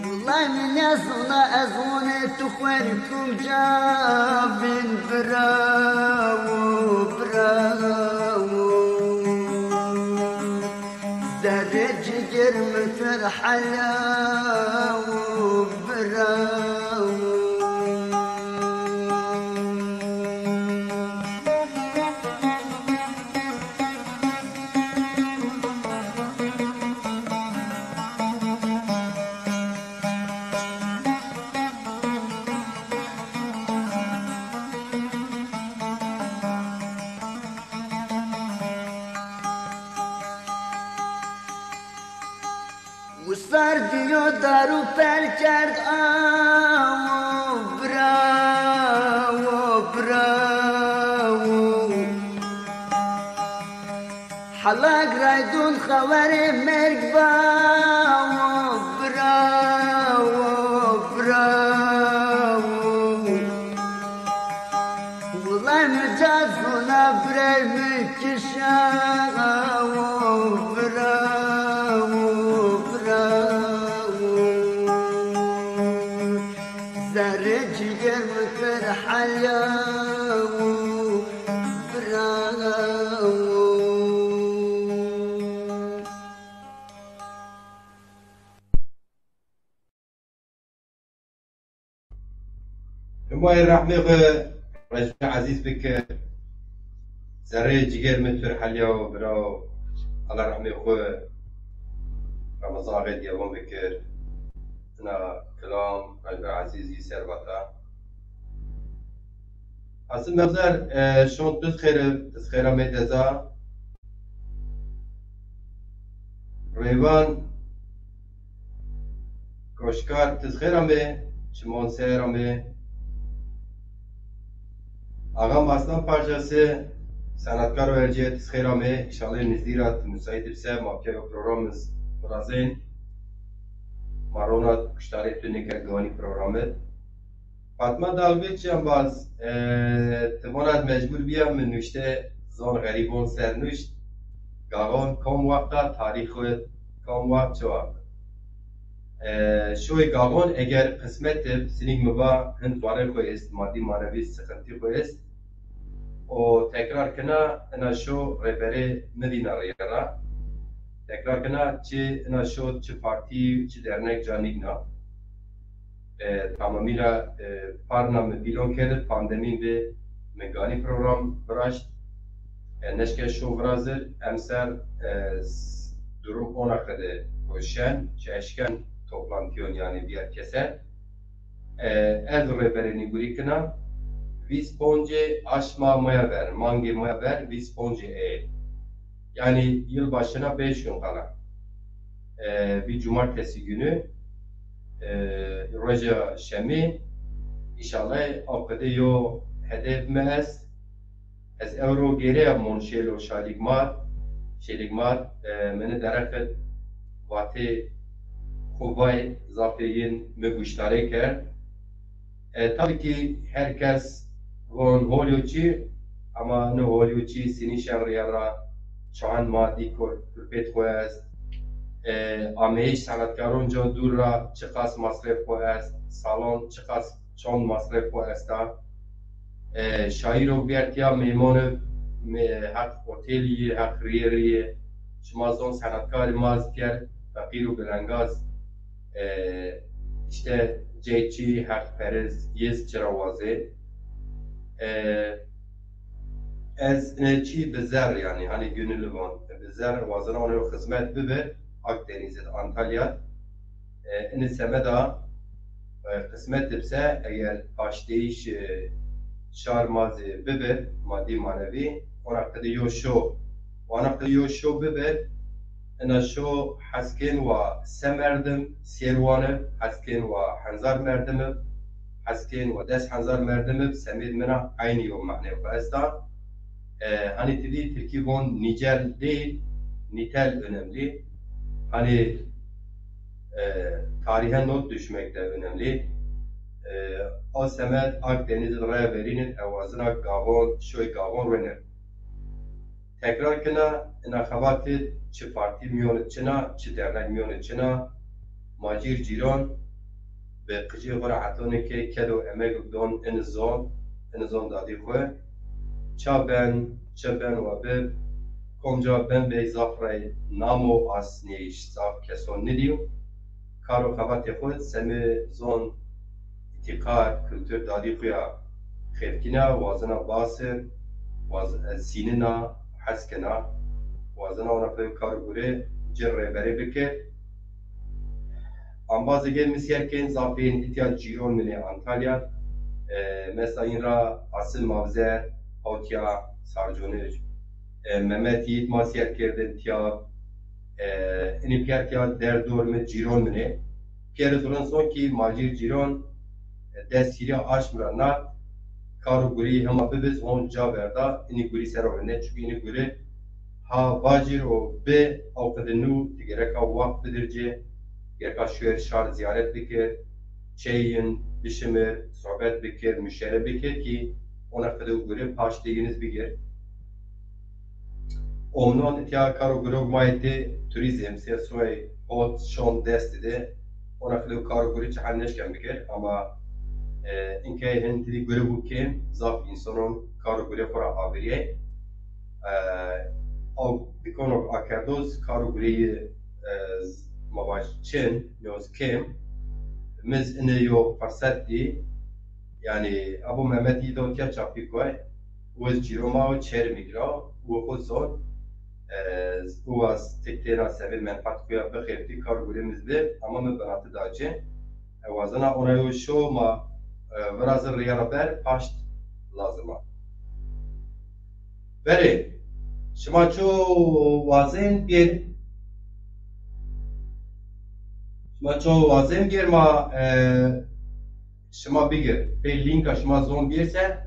Wulay mi nêzona ez honê tu xwer kumca bîn, bravo, bravo. Zerrê cigêr mi tu rê helal o, bravo. Wisar diyo dar û pel kerd awo, bravo, bravo. Helak raydon xewerê merg bawo, bravo, bravo. Wulay mi ca zona birey mi kişa awo, bravo, bravo. Zerrê cîger mi tu rê helal o, bravo. Humayê rehmê xwu Recbî Ezîz bikir. Zerrê cîger mi tu rê helal o, bravo. Allah rehmê xwu Ramazan Axê Dîyavan bikir. Ina kilam Recbî Ezîz yî ser vata. Asim Mevzer, e, şon tu xêr, tu xêr amê deza. Rêvan Koşkar, tu xêr amê, çiman ser amê. Axam Aslan Parçası, senatkar û ercîye, tu xêr amê. Înşallah nizdî ra tu musaît bise, ma pîya yo program iz virazên. Ma rona kuştarê tu nêkerd giwanî programî. Fatma Dalgıç embaz, e, ti vana ez mecbur bîya, mi nuşte zon xerîbon ser nuşt. Gaxon kom wext a, tarîx xwu kom wext, çi wext. E, şoyê Gaxon eger qismet ib, sinîg mi va hin warê xwu est, madî manevî sixintî xwu est. O tekrar kena, ina şo rêberê mi dîna rîya ra. Tekrar kena, çi ina şo, çi partî, çi dernek ca nîgna. E, tamamî ra, e, parna mi bîlon kerd, pandemîn bi mi ganî program viraşt. E, neşke şo virazir, emser, e, s-, durum ona qede o şen, çi eşken toplantîyon, yanî bîyer kese. E, ez rêberê nîgurî kina, vîst poncê aşma maya ver, mangê maya ver, vîst poncê ê. Yanî yılbaşına beş gün kala. E, bir cumartesi günü, e, roja şemî, înşallah o qede yo hedef mi est. Ez ewro gêreya mon şêlo Şalîgmar. Şalîgmar, e, mini dereqit vatê xo vay, zafê yin mi guştarê kerd. E, tabii ki her kes von hol yo çi, ama ni hol yo çi, sinî şen rîya ra, çand madî kor-, kurpêt xo est, e, ameyîş sanatkaron ca dûr ra çiqas masref xo est, salon çiqas çond masref xo esta. E, şaîro vîyertîya mêmon ib, me-, heq otelî yê, heq rîyerî yê. Şima zon senetkarê ma ez pîyer feqîr û bilengaz. E, îşte cey çî, heq periz, yê zî çira wazê. E, ez ine çî bi zerr, yanî, hanî gönüllü van, bi zerr wazena oneyo xizmet bibir Akdenîz id, Antalya. E, ini semeda, e, qismet ib se, eger paşteyîş, e, şar ma zî bibir, madî manevî, ona qidi yo şo, ona qidi yo şo bibir, ina şo hes kên wa se merdim sêr wan ib, hes kên wa henzar merdim ib, hes kên wa des henzar merdim ib, semêd mina eynî yo manê xo esta. E, hani ti dî tirkî von nicel değil, nitel önemli. Hani e, tarihe not düşmek de önemli. E, o semed Akdeniz raya verînin ewazina gavon, şoy gavon rênir. Tekrar kena, ina xebatî çi partî mîyonê çin a, çi dernek mîyonê çin a, ma cîr cîron bi qicî xo ra hetonê ke ked û emeg bidon in zon, in zon dadî xo. Ça ben, çi ben wa bib, komca ben bey zaf rey namo asnêyiş, zaf keson nidîyo. Kar û xebatê xo semê zon, îtîqad, kultur dadî xo ya xêfkîna, wazena basir, waz-, e, sînina, hes kena, wazena ona xo kar û gurê ci rêberê bikir. Ambazê gel mi sîyer kên zafîn, îtya cîron min ê Antalya. E, mesela în ra Asil Mavzer, Hawtya, Sarconij. E, Mehmet Yiğit ma sîyer kerdin tiya. E, inî pîyer tiya der dor mi cîron min ê. Pîyer zurun son kî ma cîr cîron, e, des hîrya aşm ra nat. Kar û gurî hema bibiz hon ca verda, inî gurî ser o vinde. Çunkî inî gurî ha vacîr û bi ewqede nû, ti gereka waxt bidircê, gereka şuyer şar zîyaret bikir, çey yin bişimir, sohbet bikir, muşere bikir kî ona qide û gurî paştê yiniz bigir. Omnon îtya kar û gurok ma yê tê turizm, sê soy hot şon destî de, ona qide û kar û gurî çi hel neşken bikir, ama, e, inkey hin didî gurî bû kêm, zaf însanon kar û gurê xo ra avirîyê. E, aw bikono akerdoz kar û gureyî, e, ma vaj çin, yoz kêm. Miz ine yo firset dî. Yanî, abo Mehmet Yiğit o tiya çapî koy. Wiz cîro ma o çermî gira. Wi xo zon. E, wi waz tek têna sebê menfaat xo ya bixêftî kar û gurê miz bi. Ama mi binati da ci. E, wazena ona yo şo ma, e, virazir rîya ra ber paşt lazim a. Belê, şima ço wazên bîyên, şima ço wazên bîyên ma, e, şima bigir. Pey lînka şima zon bîyên se,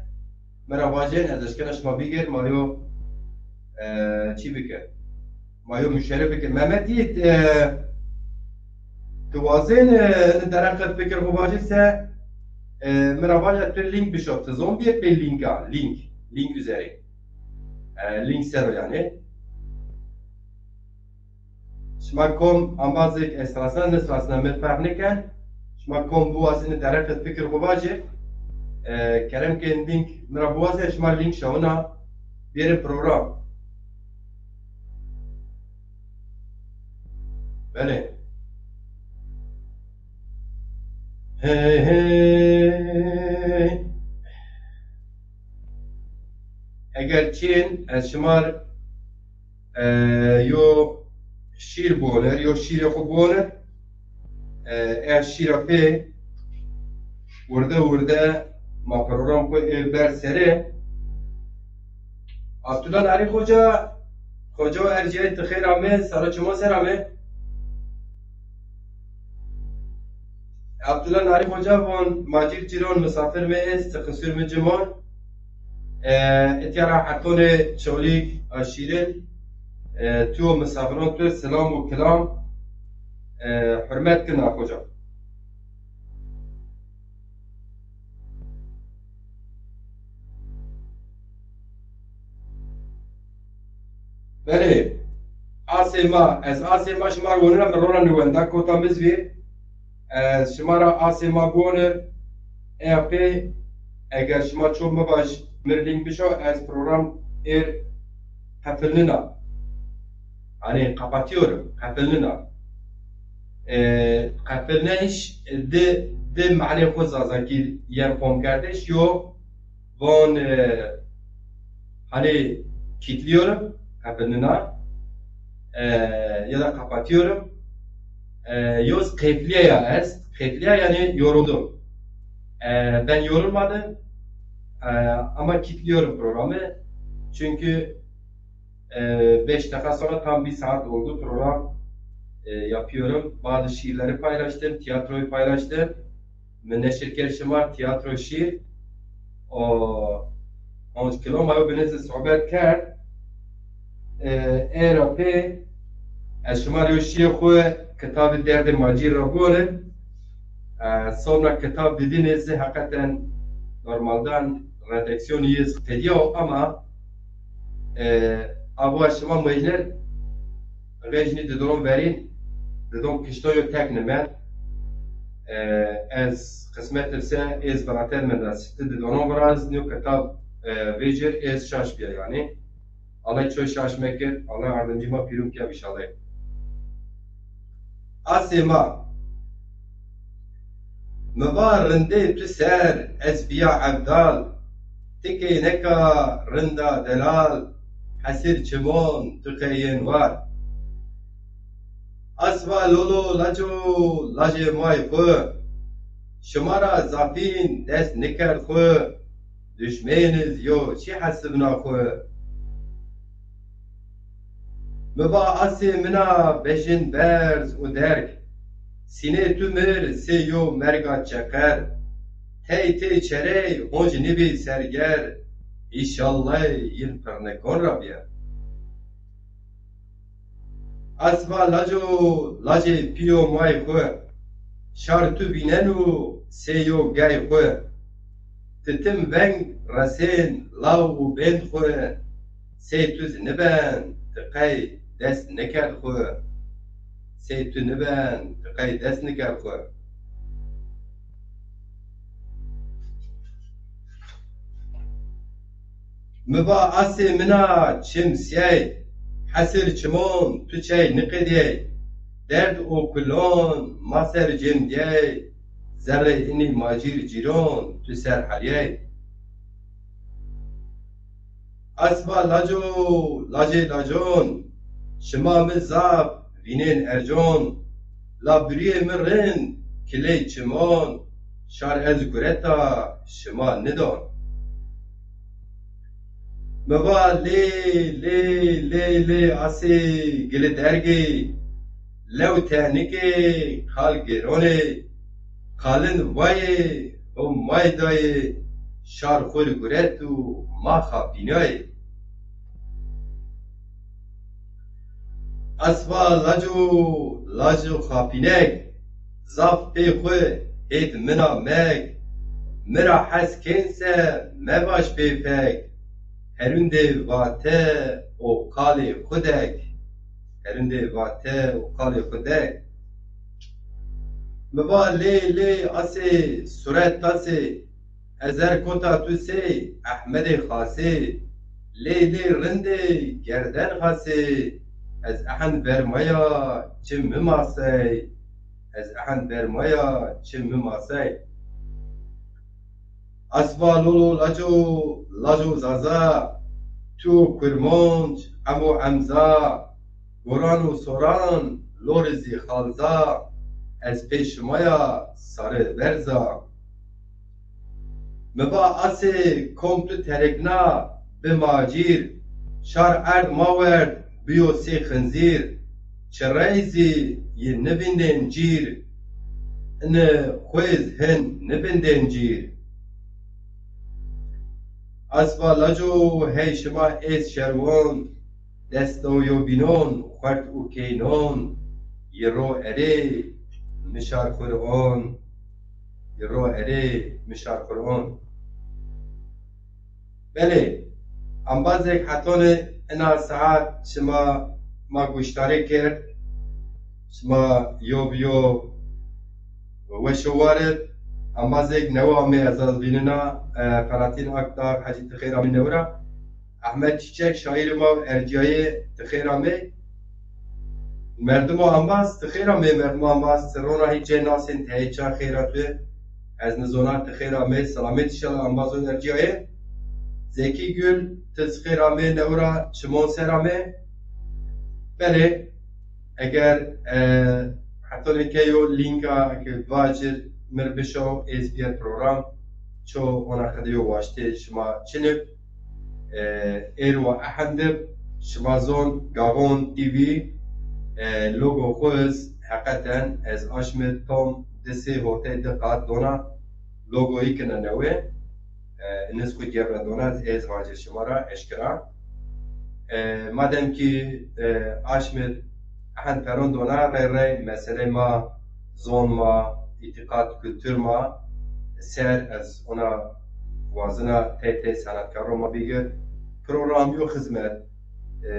mi ra vajên, ez eşkena şima bigir, ma yo, e, çî bikir. Ma yo muşere bike. Mehmet Yiğit, e, ti wazên, e, ini dereqe fikir xo vajî se, e, mi ra vaja tu link bişo. Ti zon bîye pê linka. Link. Link üzeri. E, link ser o yanî. Şima kom ambazêk esrasna, nisrasna mi ferq nêken. Şima kom biwazî ini dereqe fikir xo vajî. E, kerem ke link mi ra biwazê, şima link şawina bêrê program. Belê. Hey, hey. Eger çin, ez şima r, e, yo şîr biwoner, yo şîrê xo biwoner. E, ev şîra pê wirde wirde ma program xo ê ber serê. Abdullah Narî Xoca, Xoca û erciyayê ti xêr ame, sara çima ser ame. Abdullah Narî Xoca von, ma cîr cîron misafir mi est, ti qisur mi cimon. E, etya ra hetonê Çolîg a şîrin, e, tu û misafiron tu selam û kilam, e, hurmet kin a Xoca. Belê, asê ma, ez asê ma şima ro wonena, mi rona niwenda kota mi zî vîr. Ez şima ra asê ma biwonir. Eya pê, eger şima ço mi vaj, mi r link bişo, ez program êr qefilnina. Hani kapatıyorum, qefilnina. E, qefilneyiş di, di manê xo zazakî yen fom kerdiş, yo von, e, hani kilitliyorum, qefilnina, e, ya da kapatıyorum. E, yoz qefliye ya ez, qefliye yani yoruldum. E, ben yorulmadım, e, ama kilitliyorum programı. Çünkü Ee, beş dakika sonra tam bir saat oldu program, e, yapıyorum. Bazı şiirleri paylaştım, tiyatroyu paylaştım. Mi neşir kerd şima tiyatro şiir. O, onc kilo ma yo binê zî sohbet kerd. Ee, era pê, Ez şima rê yo şîyê xwu kitabê Derdê Macîr ra biwanim. E, sonra kitab didînê zî heqeten normaldan redaksiyonî yê zî qedîyaw ama, e, ava şima mecnir, xêjnî didon verîn, didon kişto yo tek nimend. E, ez qismet ise ez birater menda sifte didonon viraz, nîyo kitab, e, vecir ez şaş biya yanî. Allah çoy şaş mekir, Allah erdimcî ma pîrûn ke înşallah. Asê ma. Mi va rindê tu ser, ez biya evdal. Ti keyneka rinda delal, hesir çimon tu qey yên war. Asva lolo laco, lajê may xwu, şima ra zafîn dest nikerd xwu, duşmêniz yo çi hesibna xwu. Mi va asê mina bejin berz û derg, sînê tu mir sê yo merga çeqer, tey tey çerey honc nibî serger, îşallay yin pirnikon ra bîyer. Asva laco, lajê pîyo may xwu, şar tu vînenû sê yo gay xwu. Ti tim veng resên law û bên xwu, sey tu zî niben ti qey dest nikerd xwu. Sey tu niben ti qey dest nikerd xwu. Mi va asê mina çim siyey, hesir çimon tu çey niqediyey, derd û kulon ma ser cem diyey, zerrê inî macîr cîron tu ser heliyey. Asva laco, lajê lacon, şima mi zaf vînên ercon, la biriyê mi rind kiley çimon, şar ez gureta şima nidon. Mi va lê, lê, lê, lê asê gili dergê, lew tenikê kal gêronê, kalin vayê ho may dayê, şar xwu ri guret û ma xapînayê. Asva laco, laco xapînek, zaf pê xwu hêt mina meg, mi ra hes kên se mevaş pê fek, herûndê vate û qalê xwu dek, herûndê vate û qalê xwu dek. Mi va lê lê asê suret tasê, ez er kota tu sey Ehmedê Xasê, lê lê rindê gerden xasê, ez ehend bermaya çi mi masey, ez ehend bermaya çi mi masey. Asva lolo laco, laco zaza, tu kurmonc, emo emza, goran û soran, lori zî xalza, ez pê şimaya sare berza. Mi va asê kom tu terekna bi macîr, şar erd ma werd biyo sê xinzîr, çirey zî yi nivindên cîr, ini xwêz hin nivindên cîr. Asva laco hey şima êz şerwon, dest o yo bînon, xwert û keynon, yi ro erê, mi şar xwu ri on, yi ro erê, mi şar xwu ri on. Belê, embazêk hetone ina saet şima ma guştarê kerd, şima yo bi yo weş û war id. Embazêk newe amê ez az vînena, e, Feratîn Akdağ, Hecî ti xêr amê newe ra. Ehmed Çiçek, şaîrê ma ercîyayê, ti xêr amê. Merdimo embaz, ti xêr amê, merdimo embaz, ti rona hîç cê nasên, teyê ça xêra tu. Ez nizona ti xêr amê, selamet înşallah embazo ercîyayê. Zekî Gül, ti zî xêr amê, newe ra çimon ser amê. Belê, eger, e, hetonê ke yo lînka ke vacir mir bişo, êz bîyer program, ço ona qede yo waştê şima çinib. E, êr wa ehendib, şima zon Gavon T V, e, logo xwu iz heqeten ez aşmid tom di sê hotey di qat dona, logoyî kine newe. E, iniz xwu gevre dona, ez vacir şima ra eşkera. E, madem ki, e, aşmid Hend peron dona rey rey meselê ma, zon ma, îtîqat, kultur ma ser ez ona wazina tey tey senetkarû ma bîgir. Program yo xizmet, e,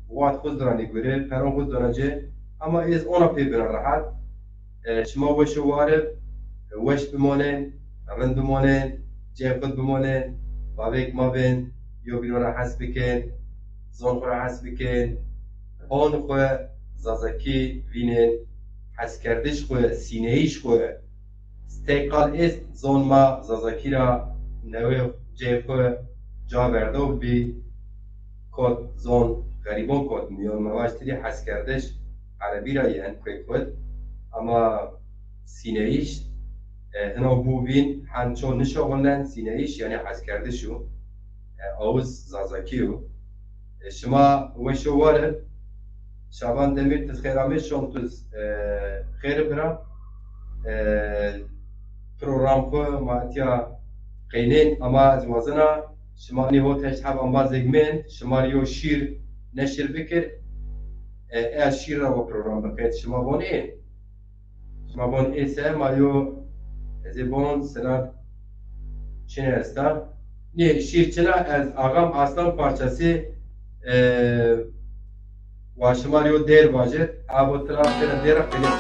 wat xuz dira nîgurê, peron xuz dona ci, ama ez ona pê bina rehet. E, şima weş û war ib, weş bimonên, rind bimonên, cê xud bimonên, bavêk ma bên, yobîno ra hes bikên, zon xwu ra hes bikên, hon xwu zazakî vînên, heskerdiş xwu, sîneyîş xwu. Tey qal est zon ma zazakî ra newê cê xwu ca verdo bî, kot zon xerîbon kot mîyon, ma vaj tirî heskerdiş erebî ra yen kuê kut, ama sîneyîş, e, hino bû vîn, hen ço nişoxulnen, sîneyîş, yanî heskerdiş o. E, awuz zazakî yo. E, şima weş û war ib. Şaban Demîr, tu xêr amê, şon tu, e, xêr bira. E, program xwu ma etya qeynên, ama ez wazena şima nî hot heşt heb embazêk mên, şima rê yo şîr neşir bikir. E, ez şîr ra wa program biqeyd, şima von ê. Şima von ê se ma yo, ez ê von sina çine esta. Nê, şîr çina, ez Ağam Aslan parçası, e, wa şima rê yo dêr vajir. Abo tira tira dêra qelê.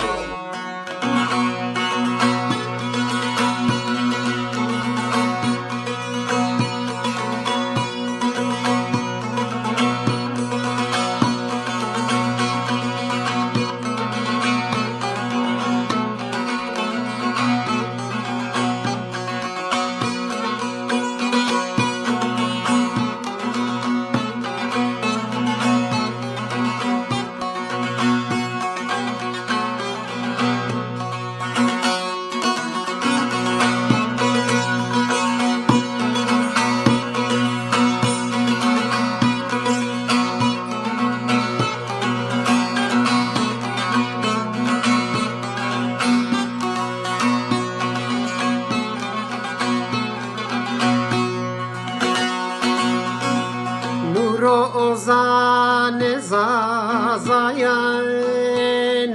Nuro ozanê Zazaya,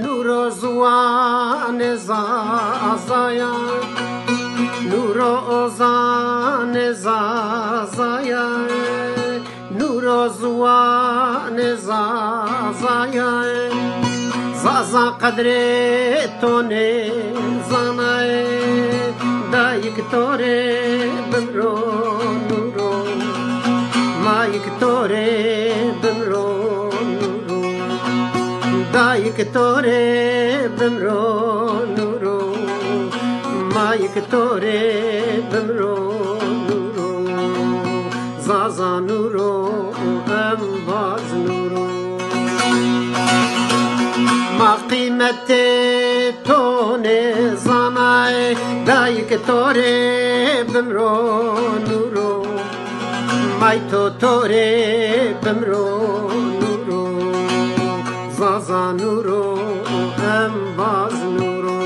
Nuro ziwanê Zazaya, Nuro ozanê Zazaya, Nuro ziwanê Zazaya. Zaza qedrê to nêzanay, dayik to rê bimro Nuro, mayik to rê bimro Nuro, dayik to rê bimro Nuro, mayik to rê bimro Nuro. Zaza Nuro, embaz Nuro. Ma qîmetê to nêzanay, dayik to rê bimro Nuro. May to to rê bimro Nuro. Zaza Nuro, embaz Nuro.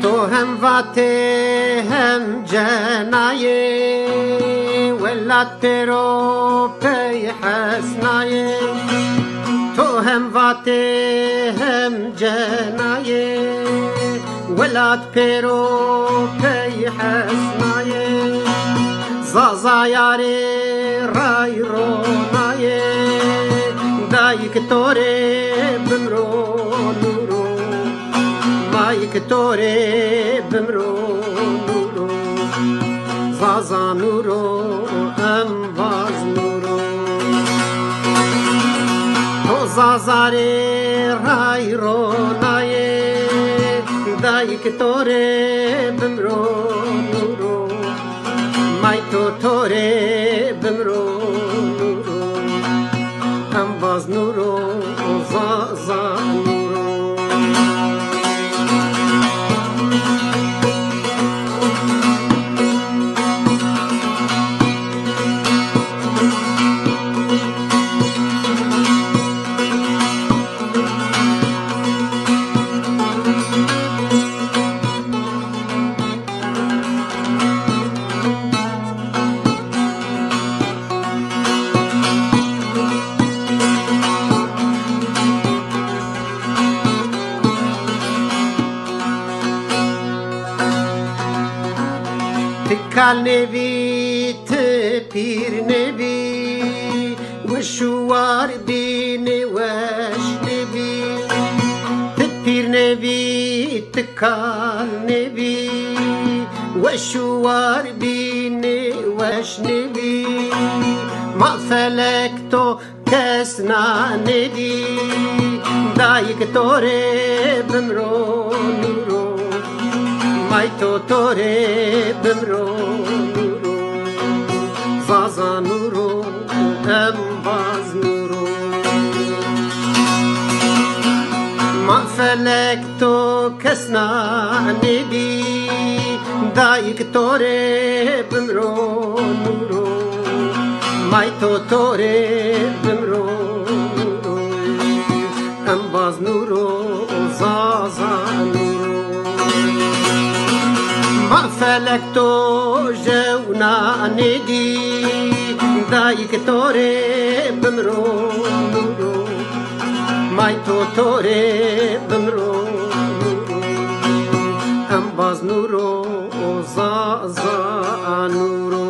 To hem vatê hem cenayê, welat pêro pey hesnayê. To hem vatê hem cenayê, welat pêro pey hesnayê. Zaza yarê ray ronayê, dayik to rê bimro Nuro, mayik to rê bimro Nuro. Zaza Nuro, embaz Nuro. To Zaza rê ray ronayê, Dayik to rê bimro Nuro, may to to rê bimro Nuro, embaz Nuro, Zaza Nuro. Ti kal nêbî, ti pîr nêbî, weş û war bî, nêweş nêbî. Ti pîr nêbî, ti kal nêbî, weş û war bî, nêweş nêbî. Ma felek to kes nanêdî, dayik to rê bimro Nuro, may to to rê bimro Nuro, Zaza Nuro, embaz Nuro. Ma felek to kes nanêdî, dayik to rê bimro Nuro, may to to rê bimro Nuro, embaz Nuro, Zaza Nuro. Ma felek to jew nanêdî, dayik to rê bimro Nuro, may to to rê bimro Nuro, embaz Nuro, Zaza Nuro.